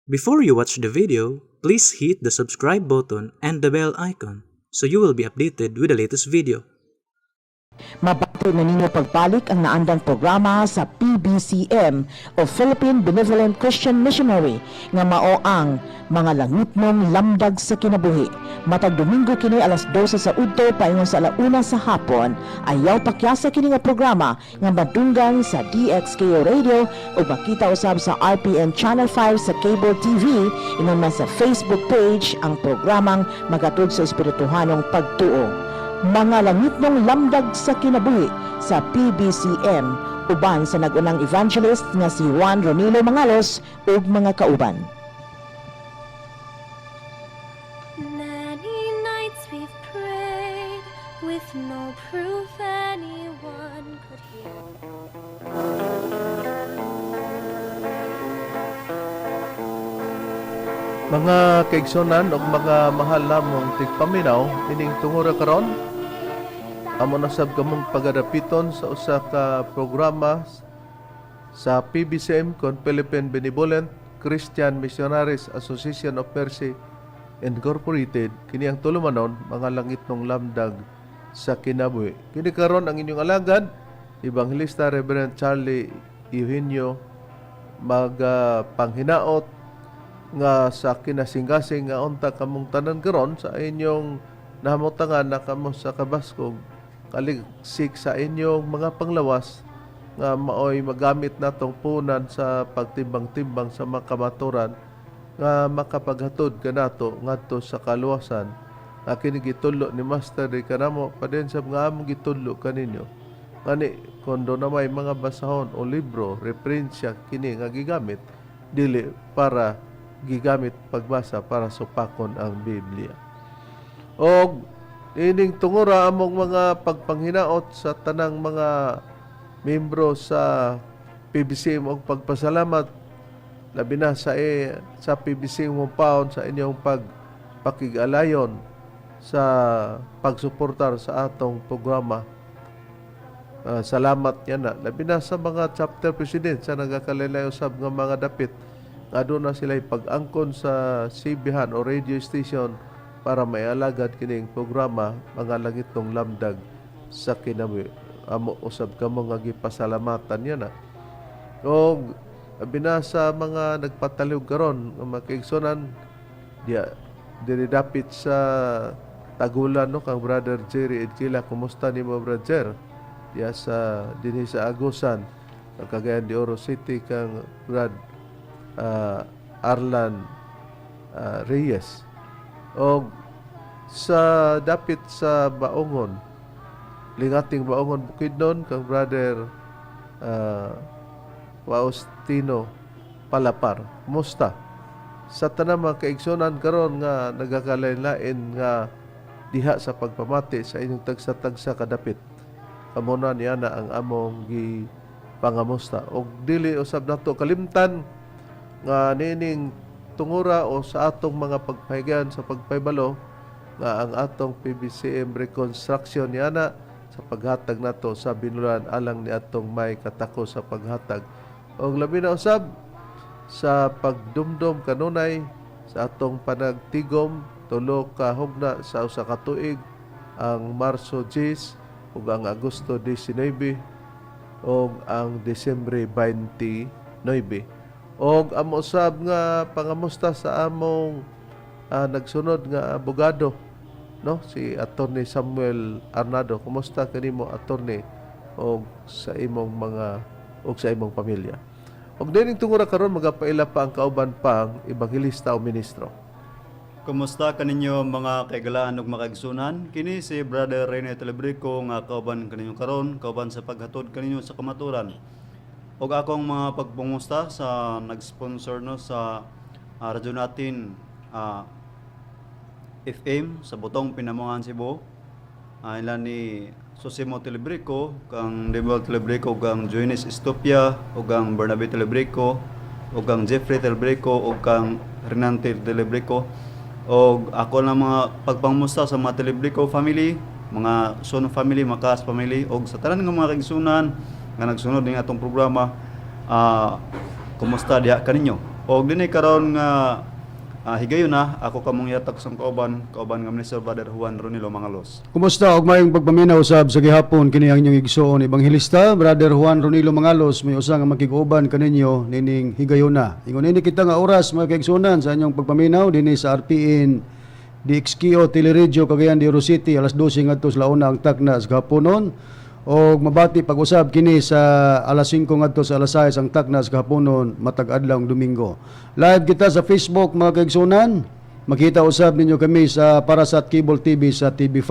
Before you watch the video, please hit the subscribe button and the bell icon so you will be updated with the latest video. Mabati na ninyo pagbalik ang naandang programa sa PBCM o Philippine Benevolent Christian Missionary nga mao ang Mga Langitnong Lamdag sa Kinabuhi. Matag Domingo kini alas 12 sa udto paingon sa alauna sa hapon. Ayaw pakyasa kini nga programa nga madunggan sa DXKO Radio o makita usab sa RPN Channel 5 sa Cable TV, ingon man sa Facebook page ang programang magatod sa espirituhanong pagtuo. Mga Langitnong Lamdag sa Kinabuhi sa PBCM, uban sa nag-unang evangelist nga si Juan Ronilo Mangalos ug mga kauban. Many nights we've prayed with no proof anyone could hear. Mga kaigsonan ug mga mahal namong tigpaminaw, ining tungura karon amo na sab kamong pagadapiton sa usa ka programa sa PBCM kon Philippine Benevolent Christian Missionaries Association of Mercy Incorporated. Kini ang tulumanon, Mga Langitnong Lamdag sa Kinabuhi. Kini karon ang inyong alagad, Evangelista Reverend Charlie Eugenio, magpanghinaot nga sa kinasinggasing nga unta kamong tanan karon sa inyong nahamutangan na kamo sa kabaskog, kaligsik sa inyong mga panglawas nga maoy magamit natong punan sa pagtimbang-timbang sa mga kamaturan nga makapaghatod kanato ngadto sa kaluwasan nga kini gitudlo ni Master di kanamo paden sa mga among gitudlo kaninyo. Ngani kon na may mga basahon o libro, referensya kini nga gigamit, dili para gigamit pagbasa para supakon ang Biblia. Og ining tungura among mga pagpanghinaot sa tanang mga membro sa PBCM og pagpasalamat labi na sa PBCM Paon sa inyong pagpakig-alayon sa pagsuportar sa atong programa. Salamat yan na. Labi na sa mga chapter president sa nagakalalay usab nga mga dapit nga doon na sila pag-angkon sa CB-han o radio station para maialagad kining programa Mga Langitnong Lamdag sa Kinabuhi. Amo usab kamo nga gipasalamatan yan na. Og labi na sa mga nagpataliw karon nga mga kaigsonan diya diri dapit sa Tagulan, no, kang Brother Jerry Edkila. Kumusta nimo, Brother? Diya sa dinhi sa Agusan, ang Cagayan de Oro City, kang Brad Arlan Reyes, og sa dapit sa Baongon, Lingating Baongon, Bukidnon, kang Brother Faustino Palapar. Kumusta sa tanang mga kaigsonan karon nga nagakalain-lain nga diha sa pagpamati sa inyong tagsa-tagsa kadapit? Kamo na niya na ang among gi pangamusta. Og dili usab nato kalimtan nga niining tungura o sa atong mga pagpahigayon sa pagpahibalo nga ang atong PBCM reconstruction niana sa paghatag nato sa binulan alang ni atong may katako sa paghatag. Og labi na usab sa pagdumdum kanunay sa atong panagtigom 3 ka hugna sa usa ka tuig, ang Marso 10 ug ang Agosto 19 ug ang Disyembre 29. Og amo usab nga pangamusta sa among nagsunod nga abogado, no, si Attorney Samuel Arnado. Kumusta kanimo, Attorney, og sa imong mga og sa imong pamilya? Og dining tungura karon magapaila pa ang kauban pang ebanghelista o ministro. Kumusta kaninyo, mga kaigalaan ug mga kaigsunan? Kini si Brother Rene Telebrico nga kauban kaninyo karon, kauban sa paghatod kaninyo sa kamaturan. Ug akong mga pagpangusta sa nag-sponsor, no, sa radyo natin FM sa Botong, Pinamungahan, Cebu. Ila ni Sosimo Telebrico, kang Demuel Telebrico, kang Joynes Estopia, ug kang Bernabe Telebrico, ug kang Jeffrey Telebrico, ug kang Renante Telebrico. Og ako lang mga pagpangmusta sa mga Telebrico family, mga Sono family, Makas family, og sa tanan nga mga kaigsunan nga nagsunod ning atong programa, kumusta diha kaninyo? Og dinhi karon nga higayon na ako kamong ihatag sa kauban kauban nga Minister Brother Juan Ronilo Mangalos. Kumusta og maayong pagpaminaw sab sa gihapon kini ang inyong igsoon ebanghelista Brother Juan Ronilo Mangalos, may usa nga makig-uban kaninyo nining higayona. Ingon ini kita nga oras, mga kaigsuonan, sa inyong pagpaminaw dinhi sa RPN DXKO Teleradyo, Cagayan de Oro City, alas 12 ngadto sa 1 ang takna sa kahaponon og mabati pag-usab kini sa alas 5 ngadto sa alas 6 ang takna sa kahaponon matag adlaw Domingo. Live kita sa Facebook, mga kaigsuonan. Makita usab ninyo kami sa Parasat Cable TV sa TV5.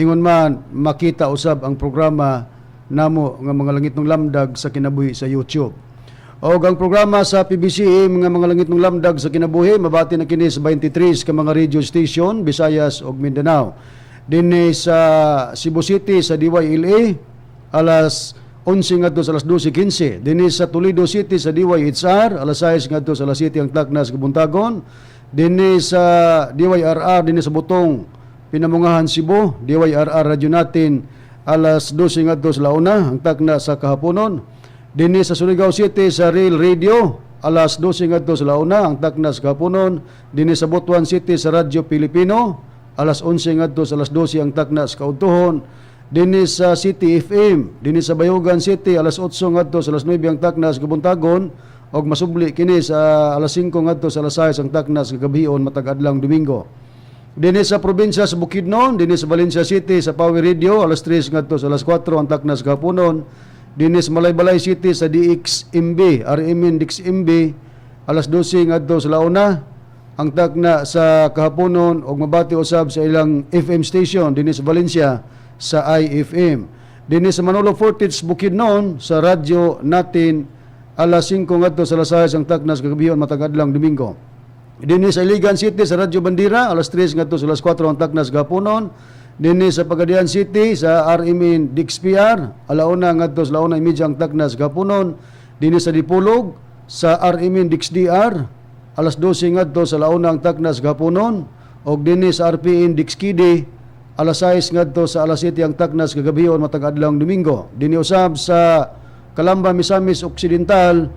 Ingon man makita usab ang programa namo nga Mga Langitnong Lamdag sa Kinabuhi sa YouTube. Og ang programa sa PBCM nga Mga Langitnong Lamdag sa Kinabuhi mabati na kini sa 23 ka mga radio station, Visayas ug Mindanao. Dinhi sa Cebu City sa DYLA alas 11 ngadto sa alas 12:15. Dinhi sa Toledo City sa DYHR alas 6 ngadto sa alas 7 ang takna sa kabuntagon. Dinhi sa DYRR dinhi sa Butong, Pinamungahan, Cebu, DYRR Radyo Natin, alas 12 ngadto sa 1 ang takna sa kahaponon. Dinhi sa Surigao City sa Real Radio alas 12 ngadto sa 1 ang takna sa kahaponon. Dinhi sa Butuan City sa Radyo Pilipino alas 11 ngadto sa alas 12 ang takna sa kaudtohon. Dinhi sa City FM dinhi sa Bayugan City alas 8 ngadto sa alas 9 ang takna sa kabuntagon og masubli kini sa alas 5 ngadto sa alas 6 ang takna sa gabhion matag adlaw Domingo. Dinhi sa probinsya sa Bukidnon, dinhi sa Valencia City sa Power Radio alas 3 ngadto sa alas 4 ang takna sa kahaponon. Dinhi sa Malaybalay City sa DXMB, RMN DXMB, alas 12 ngadto sa 1 ang takna sa kahaponon og mabati usab sa ilang FM station dinhi sa Valencia sa IFM. Dinhi sa Manolo Fortich, Bukidnon, sa radyo natin alas 5 ngadto sa alas 6 ang takna sa kagabhion matag adlaw Domingo. Dinhi sa Iligan City sa Radyo Bandera alas 3 ngadto sa alas 4 ang takna sa kahaponon. Dinhi sa Pagadian City sa RMN DXPR 1:00 ngadto sa 1:30 ang takna sa kahaponon. Dinhi sa Dipolog sa RMN DXDR alas 12 ngadto sa 1 ang takna sa kahaponon og dinhi sa RPN DXKD alas 6 ngadto sa alas 7 ang takna sa kagabhion matag adlaw Domingo. Dinhi usab sa Calamba, Misamis Occidental,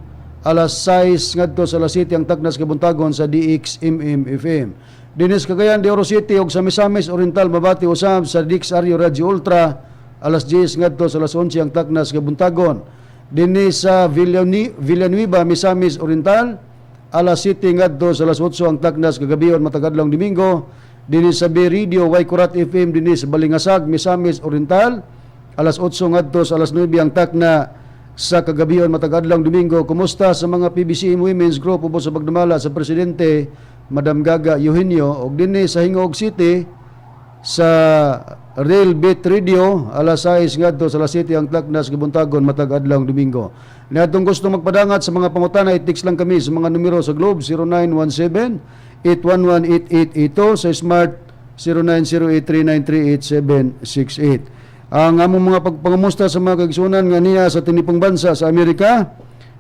alas 6 ngadto sa alas 7 ang takna sa kabuntagon sa DXMM FM. Dinhi sa Cagayan de Oro City ug sa Misamis Oriental mabati usab sa DXRU Radio Ultra alas 10 ngadto sa alas 11 ang takna sa kabuntagon. Dinhi sa Villanueva, Misamis Oriental, alas 7 ngadto sa alas 8 ang takna sa kagabhion matag adlaw Domingo. Dinhi sa B Radio Waikurat FM dinhi sa Balingasag, Misamis Oriental, alas 8 ngadto sa alas 9 ang takna sa kagabhion matag adlaw Domingo. Kumusta sa mga PBCM Women's Group ubos sa pagdumala sa presidente Madam Gaga Eugenio, og dinhi sa Gingoog City sa Real Beat Radio alas 6 ngadto sa alas 7 ang takna sa kabuntagon matag adlaw Domingo. Niadtong gusto magpadangat sa mga pangutana, i-text lang kami sa mga numero sa Globe 0917 811 8882, sa Smart 0908 393 8768. Ang among mga pagpangamusta sa mga kaigsunan nga niya sa tinipong bansa sa Amerika,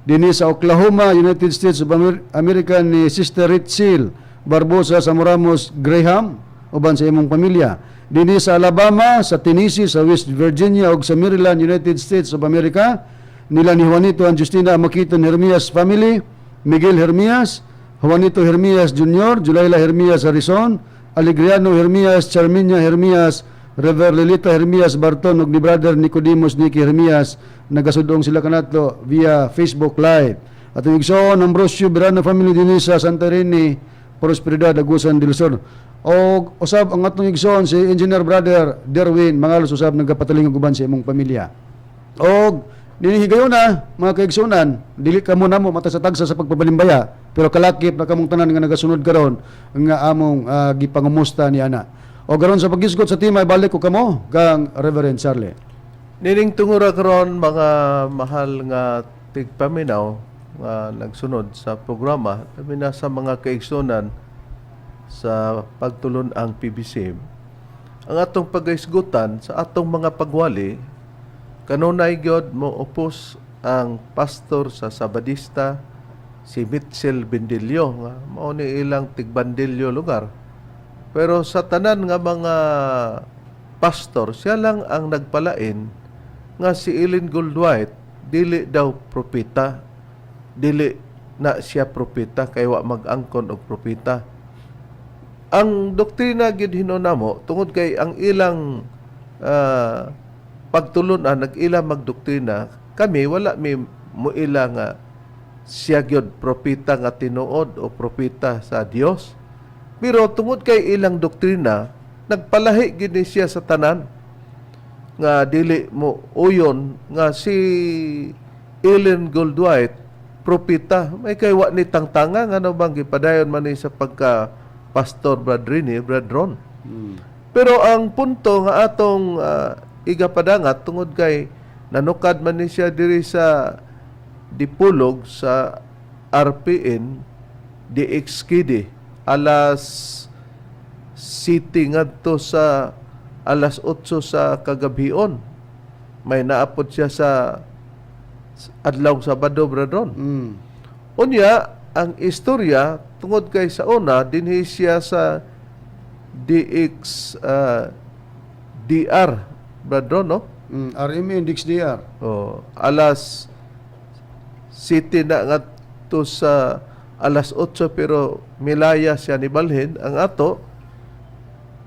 dinhi sa Oklahoma, United States of America, ni Sister Ritzel Barbosa Samoramos Graham uban sa imong pamilya. Dinhi sa Alabama, sa Tennessee, sa West Virginia ug sa Maryland, United States of America, nila ni Juanito and Justina Makito Hermias family, Miguel Hermias, Juanito Hermias Jr., Julayla Hermias Harrison, Alegriano Hermias, Charminia Hermias, Rever Lilita Hermias Barton ug ni Brother Nicodemus Nicky Hermias, nagasudong sila kanato via Facebook Live. At ang igsoon Ambrosio Verano family dinhi sa Santa Irene, Prosperidad, Agusan del Sur. O usab ang atong igsoon si Engineer Brother Derwin Mangalos usab nagapataling og uban sa imong pamilya. Og dinhi higayona, mga kaigsunan, dili kamo namo mata sa tagsa sa pagpabalimbaya, pero kalakip na kamong tanan nga nagasunod karon nga among gipangumusta ni ana. O karon sa paghisgot sa tema, ibalik ko kamo kang Reverend Charlie. Nining tungura karon, mga mahal nga tigpaminaw nga nagsunod sa programa, labi na sa mga kaigsunan sa pagtulon ang PBCM. Ang atong pagaisgutan sa atong mga pagwali, kanunay gyud mo upos ang pastor sa Sabadista, si Mitchell Bendillo, nga mao ni ilang tigbandilyo lugar. Pero sa tanan nga mga pastor, siya lang ang nagpalain nga si Ellen Goldwhite dili daw propeta, dili na siya propeta kay wa mag-angkon og propeta. Ang doktrina gid hinuon namo tungod kay ang ilang pagtulunan, nag-ila magdoktrina, kami wala mi muila nga siya gyud propeta nga tinuod o propeta sa Dios. Pero tungod kay ilang doktrina, nagpalahi gid ni siya sa tanan nga dili mo uyon nga si Ellen Goldwhite propeta. May kay wa ni tangtanga ngano bang gipadayon man ni sa pagka pastor, Brad Rini, Brad Ron. Pero ang punto nga atong igapadangat, tungod kay nanukad man ni siya diri sa Dipulog sa RPN DXKD alas City ngadto sa alas 8 sa kagabhion. May naapod siya sa adlaw Sabado, Bradon. Unya, ang istorya, tungod kay sa una, dinhi siya sa DX DR, Bradon, no? RMN DXDR. Oh, alas City na ngadto sa alas 8, pero milaya siya ni balhin ang ato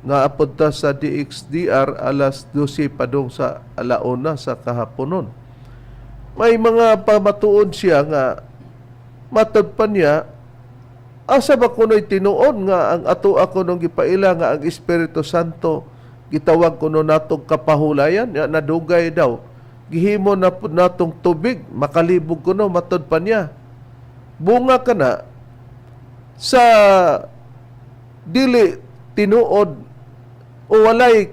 naapod ta sa DXDR alas 12 padung sa alauna sa kahaponon. May mga pamatuod siya nga matod pa niya, asa ba kuno'y tinuod nga ang ato ako nung gipaila nga ang Espiritu Santo gitawag kuno natong kapahulayan ya, nadugay daw gihimo na pud natong tubig, makalibog kuno, matod pa niya. Bunga kana sa dili tinuod o walay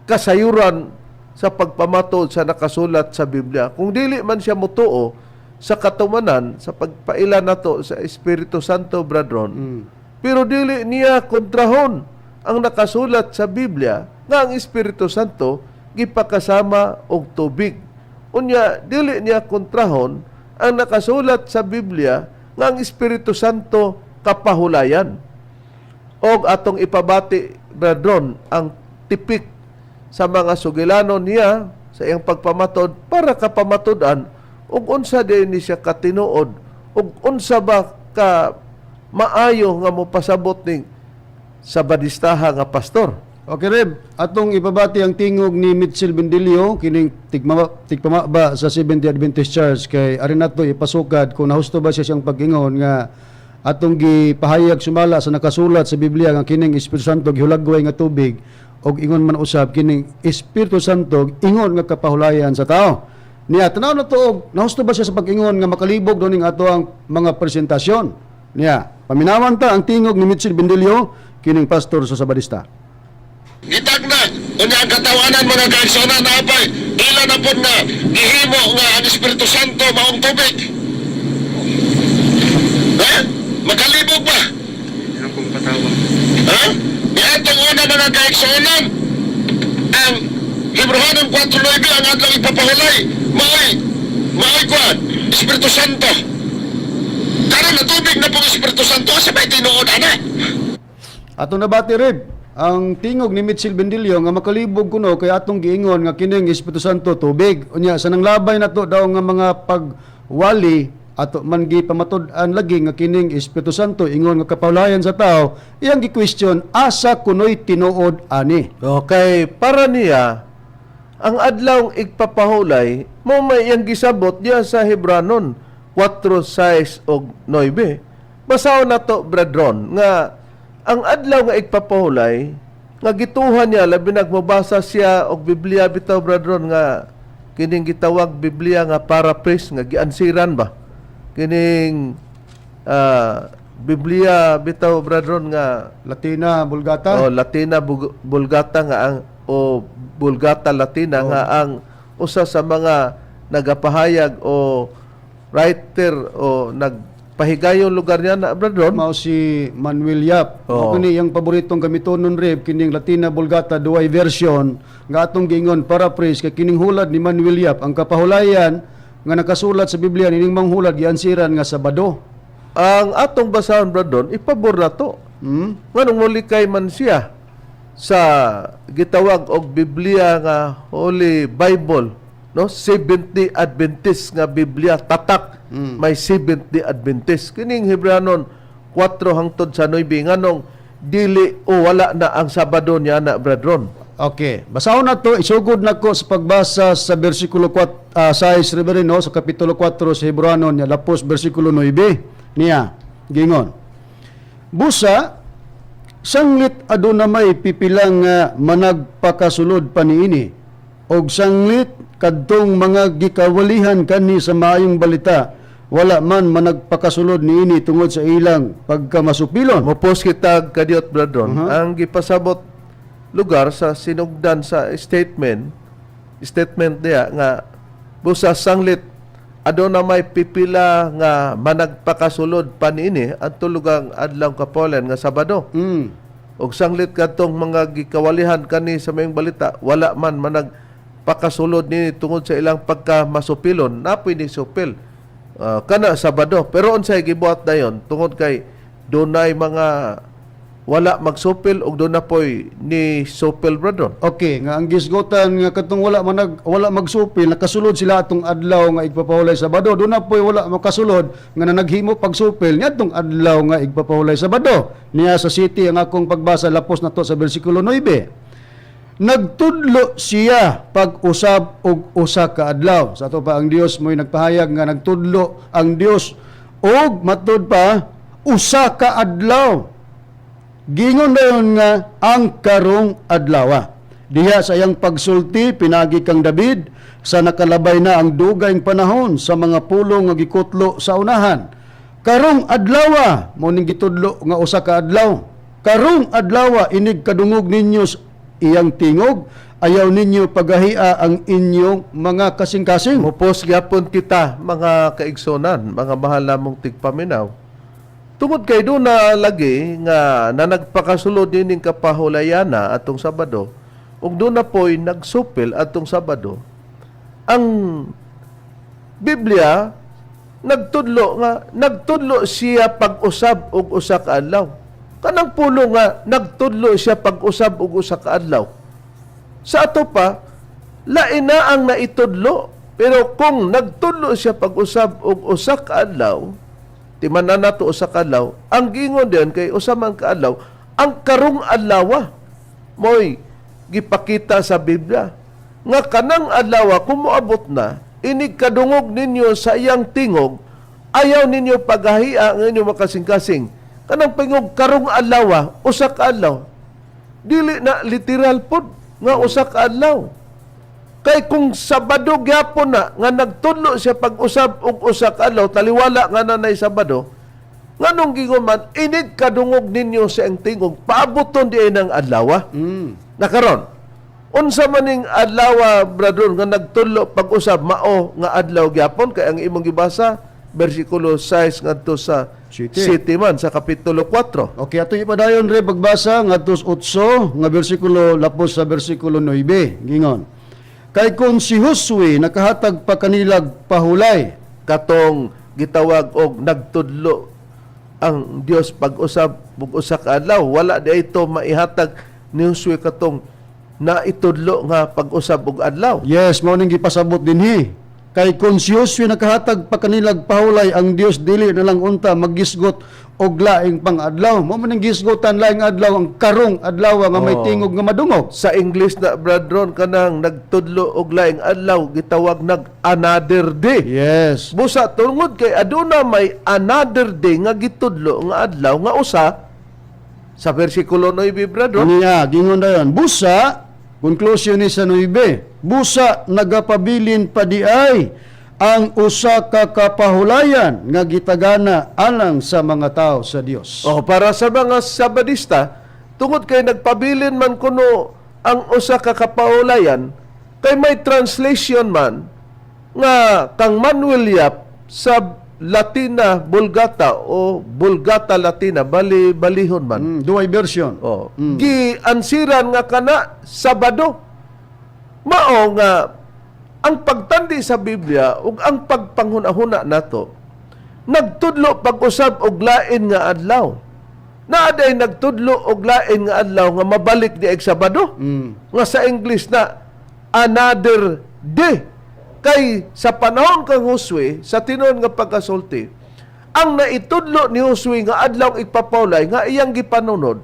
kasayuran sa pagpamatod sa nakasulat sa Biblia. Kung dili man siya motuo sa katumanan sa pagpaila nato sa Espiritu Santo, Bradron, pero dili niya kontrahon ang nakasulat sa Biblia nga ang Espiritu Santo gipakasama og tubig. Unya, dili niya kontrahon ang nakasulat sa Biblia nga ang Espiritu Santo kapahulayan. Og atong ipabati, Bradron, ang tipik sa mga sugilano niya sa iyang pagpamatod para kapamatud-an ug unsa din ni siya katinuod ug unsa ba ka maayo nga mopasabot ning sa badistaha nga pastor. Okay, Reb. Atong ipabati ang tingog ni Mitchell Bendilio, kining tigpamaba sa Seventh Adventist Church, kay ari nato ipasukad kung nahusto ba siya siyang pag-ingon nga atong gipahayag sumala sa nakasulat sa Biblia nga kining Espiritu Santo gihulagway nga tubig og ingon man usab kining Espiritu Santo ingon nga kapahulayan sa tao. Niya tanaw na to og nahusto ba siya sa pag-ingon nga makalibog do ning ato ang mga presentasyon. Niya paminawan ta ang tingog ni Mitchell Bendilio, kining pastor sa Sabadista. Gitagna, unya ang katawanan, mga kaigsonan, na apay, ila na po nga gihimo nga ang Espiritu Santo maong tubig. Ha? Makalibog ba? Ha? Niadtong una, mga kaigsonan, ang Hebrohanon 4.9, ang adlaw ipapahulay, maoy kwan, Espiritu Santo. Karon na tubig na pong Espiritu Santo, asa ba'y tinuod ana? Atong nabati, Reb, ang tingog ni Mitchell Bendilio nga makalibog kuno kay atong giingon nga kining Espiritu Santo tubig. Unya sa nanglabay nato daw nga mga pagwali, ato man gipamatud-an lagi nga kining Espiritu Santo ingon nga kapawlayan sa tao, iyang gi-question asa kunoy tinuod ani. Okay, para niya ang adlaw igpapahulay mo may iyang gisabot diya sa Hebranon 4:6 og 9. Basahon nato, Bradron, nga ang adlaw nga igpapahulay nga gituhan niya, labi nagmobasa siya og Biblia bitaw, Bradron, nga kining gitawag Biblia nga paraphrase nga giansiran ba, kining Biblia bitaw, Bradron, nga Latina Vulgata. O Latina Vulgata nga ang o Vulgata Latina nga ang usa sa mga nagapahayag o writer o nagpahigayon lugar niya na, Bradron. Mao si Manuel Yap. Oo. Mao kini iyang paboritong gamiton nun, Reb, kining Latina Vulgata duay version nga atong giingon paraphrase kay kining hulad ni Manuel Yap, ang kapahulayan nga nakasulat sa Biblia nining manghulad giansiran nga Sabado. Ang atong basahon, Bradon, ipabor na to. Nganong muli kay man siya sa gitawag og Biblia nga Holy Bible. No, Seventh-day Adventist nga Biblia tatak, may Seventh-day Adventist. Kining Hebreanon 4 hangtod sa 9, nganong dili o wala na ang Sabado niya na, Bradron? Okay, basahon na to, isugod na ko sa pagbasa sa bersikulo 4, 6, Reverend, no, sa kapitulo 4 sa Hebreano niya, lapos bersikulo 9 niya, gingon. Busa, sanglit aduna may pipilang nga managpakasulod pa niini, og sanglit kadtong mga gikawalihan kani sa maayong balita, wala man managpakasulod niini tungod sa ilang pagkamasupilon. Mopos kita kadiyot, Bradron. Ang gipasabot lugar sa sinugdan sa statement statement niya nga busa sanglit aduna may pipila nga managpakasulod pa niini ang tulugang adlaw kapolen nga Sabado. Og sanglit kadtong mga gikawalihan kani sa mayong balita, wala man managpakasulod niini tungod sa ilang pagkamasupilon, napoy ni supil. Ah, kana Sabado. Pero unsay gibuhat dayon tungod kay dunay mga wala magsupil ug doon na poy ni supil, Bradron? Okay, nga ang gisgotan nga katong wala manag wala magsupil, nakasulod sila atong adlaw nga igpapahulay Sabado. Doon na po'y wala makasulod nga nanaghimo pagsupil niadtong adlaw nga igpapahulay Sabado. Niya sa city ang akong pagbasa lapos na to sa bersikulo 9. Nagtudlo siya pag-usab og usa ka adlaw. Sa ato pa ang Dios mo'y nagpahayag nga nagtudlo ang Dios og matud pa usa ka adlaw. Gingon dayon nga ang karong adlawa. Diha sa iyang pagsulti pinagi kang David sa nakalabay na ang dugayng panahon sa mga pulong nga gikutlo sa unahan. Karong adlawa mo ning gitudlo nga usa ka adlaw. Karong adlawa inig kadungog ninyo sa iyang tingog, ayaw ninyo pagahia ang inyong mga kasing-kasing. Mupos gyapon kita, mga kaigsonan, mga mahal namong tigpaminaw. Tungod kay doon na lagi nga nanagpakasulod nining kapahulayana atong Sabado, ug doon na po'y nagsupil atong Sabado. Ang Biblia nagtudlo nga nagtudlo siya pag-usab og usa ka adlaw. Kanang pulo nga nagtudlo siya pag-usab og usa ka adlaw. Sa ato pa, lain na ang naitudlo. Pero kung nagtudlo siya pag-usab og usa ka adlaw, timanan nato usa ka adlaw, ang gingon din kay usa man ka adlaw, ang karong adlawa mo'y gipakita sa Biblia. Nga kanang adlawa kung moabot na, inig kadungog ninyo sa iyang tingog, ayaw ninyo paghahia ang inyong makasing-kasing. Kanang pingog karong adlawa, usa ka adlaw. Dili na literal pod nga usa ka adlaw. Kay kung Sabado gyapon na nga nagtudlo siya pag-usab og usa ka adlaw, taliwala nga nanay Sabado, nganong gingon man inig kadungog ninyo sa iyang tingog, paaboton di ng adlaw? Nakaron, unsa man ning adlaw, Bradron, nga nagtudlo pag-usab? Mao nga adlaw gyapon kay ang imong gibasa bersikulo 6 ngadto sa City. city man sa kapitulo 4. Okay, ato ipadayon re pagbasa ngadto sa 8 nga bersikulo lapos sa bersikulo 9. Gingon. Kay kung si Josue nakahatag pa kanilag pahulay, Katong gitawag og nagtudlo ang Dios pag-usab ug usa ka adlaw, wala di ito maihatag ni Josue katong naitudlo nga pag-usab og adlaw. Yes, mao ning gipasabot dinhi. Kay kung si Josue nakahatag pa kanilag pahulay, ang Dios dili na lang unta maggisgot og laing pangadlaw. Mao man ning gisgotan laing adlaw ang karong adlaw nga may tingog nga madungog. Sa English na, Bradron, kanang nagtudlo og laing adlaw gitawag nag another day. Busa tungod kay aduna may another day nga gitudlo nga adlaw nga usa sa bersikulo 9, Bradron. Niya, gingon dayon. Busa, conclusion ni sa 9. Busa nagapabilin pa di ay ang usa ka kapahulayan nga gitagana alang sa mga tao sa Dios. Oh, para sa mga Sabadista, tungod kay nagpabilin man kuno ang usa ka kapaulayan, kay may translation man nga kang Manuel Yap sa Latina Vulgata o Vulgata Latina, bali balihon man. Duay version. Oh, giansiran nga kana Sabado. Mao nga ang pagtandi sa Biblia ug ang pagpanghuna-huna nato, nagtudlo pag-usab og lain nga adlaw. Naa day nagtudlo og lain nga adlaw nga mabalik di ay Sabado. Nga sa English na another day. Kay sa panahon kang Josue, sa tinuod nga pagkasulti, ang naitudlo ni Josue nga adlaw igpapawlay nga iyang gipanunod,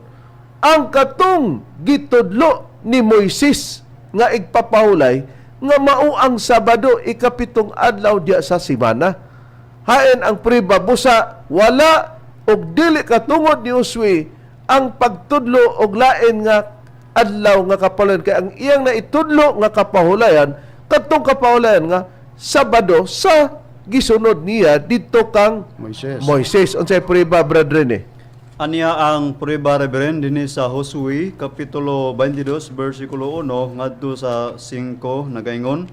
ang katong gitudlo ni Moises nga igpapahulay nga mao ang Sabado, ikapitong adlaw diya sa simana. Hain ang priba, busa wala og dili katungod ni Josue ang pagtudlo og lain nga adlaw nga kapahulayan, kay ang iyang naitudlo nga kapahulayan kadtong kapahulayan nga Sabado sa gisunod niya didto kang Moises. Moises. Unsay priba, brethren eh? Aniya ang prueba, Reverend, dinhi sa Josue kapitulo 22 bersikulo 1 ngadto sa 5, nagaingon: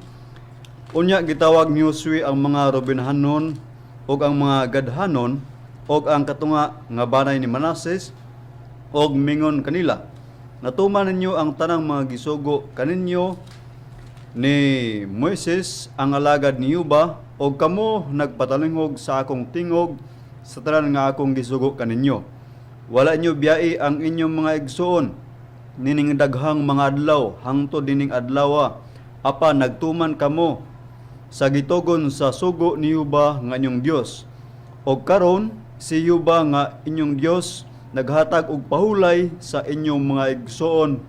Unya gitawag ni Josue ang mga Rubenhanon ug ang mga Gadhanon ug ang katunga nga banay ni Manases og mingon kanila: Natuman ninyo ang tanang mga gisugo kaninyo ni Moises ang alagad ni Yuba, og kamo nagpatalingog sa akong tingog sa tanan nga akong gisugo kaninyo. Wala inyo biyai ang inyong mga igsuon nining daghang mga adlaw hangtod nining adlawa, apan nagtuman kamo sa gitugon sa sugo ni Yuba nga inyong Dios. Og karon si Yuba nga inyong Dios naghatag og pahulay sa inyong mga igsuon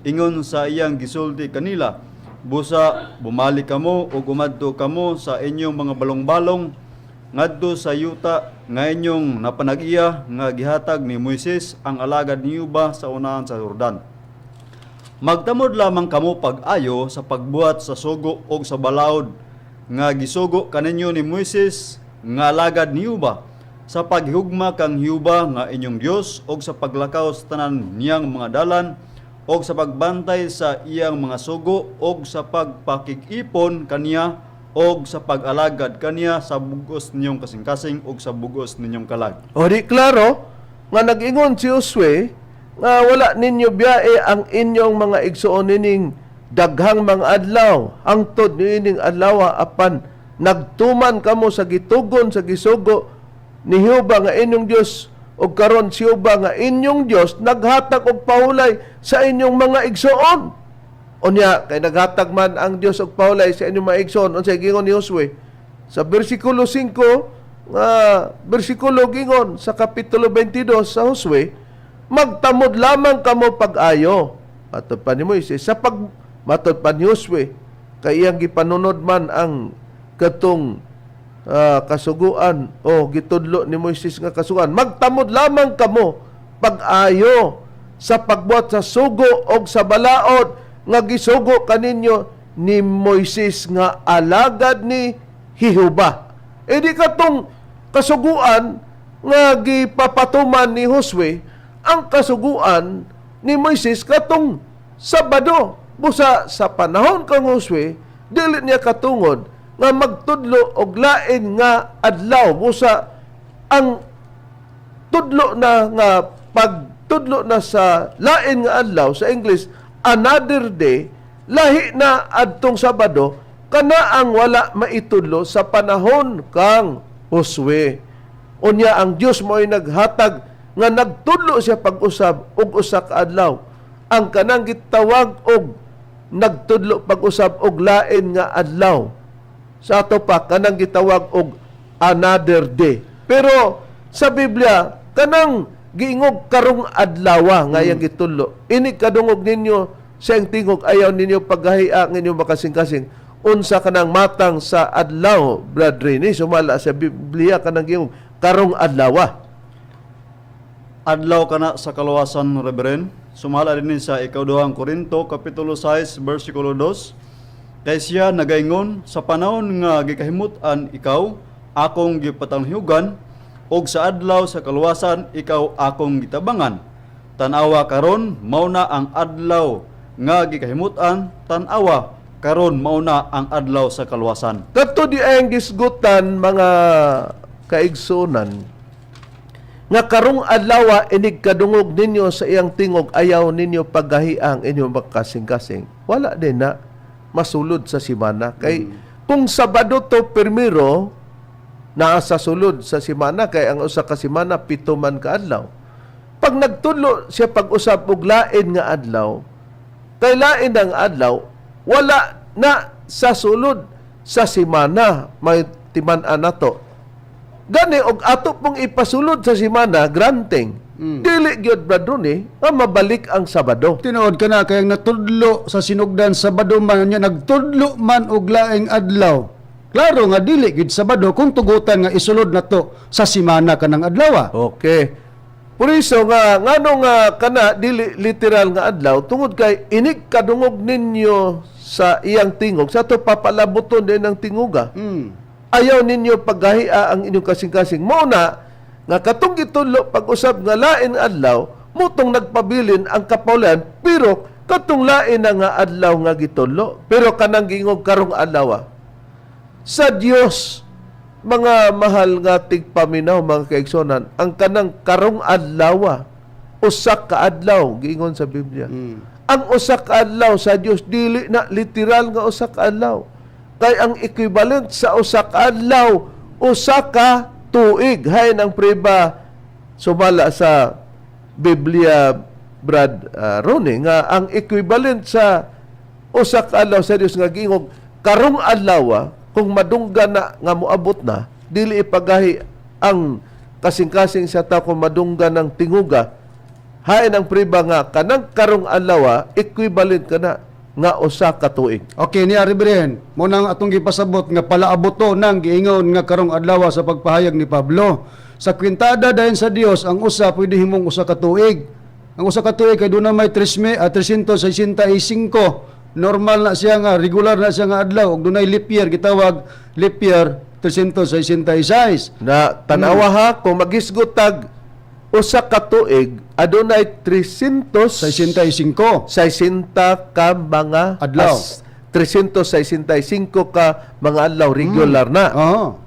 ingon sa iyang gisulti kanila. Busa bumalik kamo ug umadto kamo sa inyong mga balong-balong ngadto sa yuta nga inyong napanag-iya nga gihatag ni Moises ang alagad ni Yuba sa unahan sa Jordan. Magtamod lamang kamo pag-ayo sa pagbuhat sa sugo og sa balaod nga gisugo kaninyo ni Moises nga alagad ni Yuba, sa paghugma kang Yuba nga inyong Dios og sa paglakaw sa tanan niyang mga dalan og sa pagbantay sa iyang mga sugo og sa pagpakig-ipon kaniya og sa pag-alagad kaniya sa bugos ninyong kasing-kasing og sa bugos ninyong kalag. O di klaro nga nag-ingon si Josue nga wala ninyo biyae ang inyong mga igsuon nining daghang mga adlaw hangtod niining adlaw, apan nagtuman kamo sa gitugon sa gisugo ni Jehova nga inyong Dios, ug karon si Jehova nga inyong Dios naghatag og pahulay sa inyong mga igsuon. Unya kay naghatag man ang Dios og pahulay sa inyong mga igsuon, unsay gingon ni Josue sa bersikulo 5 nga bersikulo gingon sa kapitulo 22 sa Josue? Magtamod lamang kamo pag-ayo, matod pa ni Moises, sa pag matod pa ni Josue, kay iyang gipanunod man ang katong kasuguan o gitudlo ni Moises nga kasuguan. Magtamod lamang kamo pag-ayo sa pagbuhat sa sugo og sa balaod nga gisugo kaninyo ni Moises nga alagad ni Jehova. E di katong kasuguan nga gipapatuman ni Josue ang kasuguan ni Moises katong Sabado. Busa sa panahon kang Josue, dili niya katungod nga magtudlo og lain nga adlaw. Busa ang tudlo na nga pagtudlo na sa lain nga adlaw, sa English another day, lahi na adtong Sabado, kana ang wala maitudlo sa panahon kang Josue. Unya ang Dios mo'y naghatag nga nagtudlo siya pag-usab og usa ka adlaw, ang kanang gitawag og nagtudlo pag-usab og lain nga adlaw, sa ato pa kanang gitawag og another day. Pero sa Biblia, kanang giingog karong adlawa nga iyang gitudlo, inig kadungog ninyo sa iyang tingog, ayaw ninyo paghahia ang inyong makasing-kasing. Unsa kanang matang sa adlaw, brethren, ni sumala sa Biblia kanang giingog karong adlawa? Adlaw kana sa kaluwasan, Reverend. Sumala din sa Ikaduhang Korinto kapitulo 6 bersikulo 2. Kay siya nagaingon: "Sa panahon nga gikahimut-an ikaw, akong gipatanghugan, ug sa adlaw sa kaluwasan ikaw akong gitabangan. Tan-awa karon, mao na ang adlaw nga gikahimut-an, tan-awa karon, mao na ang adlaw sa kaluwasan." Kadto di ay ang gisgutan, mga kaigsunan, nga karong adlaw, inig kadungog ninyo sa iyang tingog, ayaw ninyo paggahi ang inyong makasing-kasing. Wala din na masulod sa simana, kay kung Sabado to permiro naa sa sulod sa simana, kay ang usa ka simana 7 man ka adlaw. Pag nagtudlo siya pag-usab og lain nga adlaw, kay lain ang adlaw, wala na sa sulod. Sa simana may timan-an nato. Gani og ato pong ipasulod sa simana granting, dili gyud, Brad Ronnie, nga mabalik ang Sabado. Tinuod ka na kay ang natudlo sa sinugdan Sabado man niya, nagtudlo man og laing adlaw. Klaro nga dili gid Sabado kung tugutan nga isulod nato sa simana kanang adlaw. Okay. Por iso nga ngano nga kana dili literal nga adlaw, tungod kay inig kadungog ninyo sa iyang tingog, sa ato papalabuton din ang tinguga. Ayaw ninyo paggahia ang inyong kasing-kasing. Mao na nga katong gitudlo pag-usab nga lain adlaw, mutong nagpabilin ang kapaulan, pero katong lain na nga adlaw nga gitudlo. Pero kanang gingog karong adlaw sa Dios, mga mahal nga tigpaminaw, mga kaigsonan, ang kanang karong adlaw, usa ka adlaw giingon sa Biblia. Ang usa ka adlaw sa Dios dili na literal nga usa ka adlaw. Kay ang equivalent sa usa ka adlaw, usa ka tuig. Hain ang priba sumala sa Biblia, Brad Ronnie, nga ang equivalent sa usa ka adlaw sa Dios nga giingog karong adlaw, kung madunggan na nga moabot na, dili ipagahi ang kasing-kasing sa tao kung madunggan ng tinguga. Hain ang priba nga kanang karong adlaw, equivalent kana nga usa ka tuig. Okay niya, Reverend, mo nang atong gipasabot nga palaabuto nang giingon nga karong adlaw sa pagpahayag ni Pablo. Sa kwintada dayon sa Dios, ang usa pwede himong usa ka tuig. Ang usa ka tuig kay doon na may 365. Normal na siya nga regular na siya nga adlaw ug dunay leap year, gitawag leap year, 366. Na tanawa ha, kung magisgot tag usa ka tuig, adunay 300 65. 60 ka mga Adlaw. 365 ka mga adlaw regular na.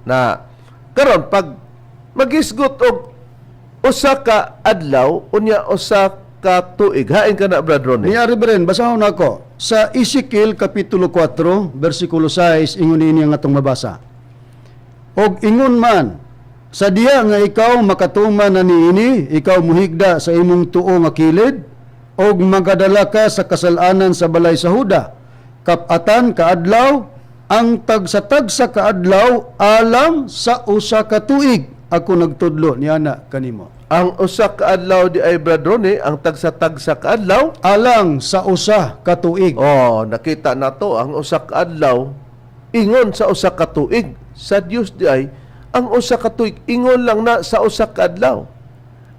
Na karon pag magisgot og usa ka adlaw unya usa ka tuig, hain ka na, Brad Ronnie. Niya, Reverend, basahon ako. Sa Ezekiel Kapitulo 4, versikulo 6, ingon niini ang atong mabasa. Og ingon man, sa diya nga ikaw makatuman na niini, ikaw muhigda sa imong tuo nga kilid, og magadala ka sa kasalanan sa balay sa Huda. Kapatan kaadlaw, ang tagsa-tagsa kaadlaw alang sa usa ka tuig. Ako nagtudlo niana kanimo. Ang usa ka adlaw di ay, Brad Ronnie, ang tagsa-tagsa ka adlaw Alang sa usa ka tuig. Oh, nakita na to ang usa ka adlaw ingon sa usa ka tuig. Sa Dios di ay ang usa ka tuig ingon lang na sa usa ka adlaw.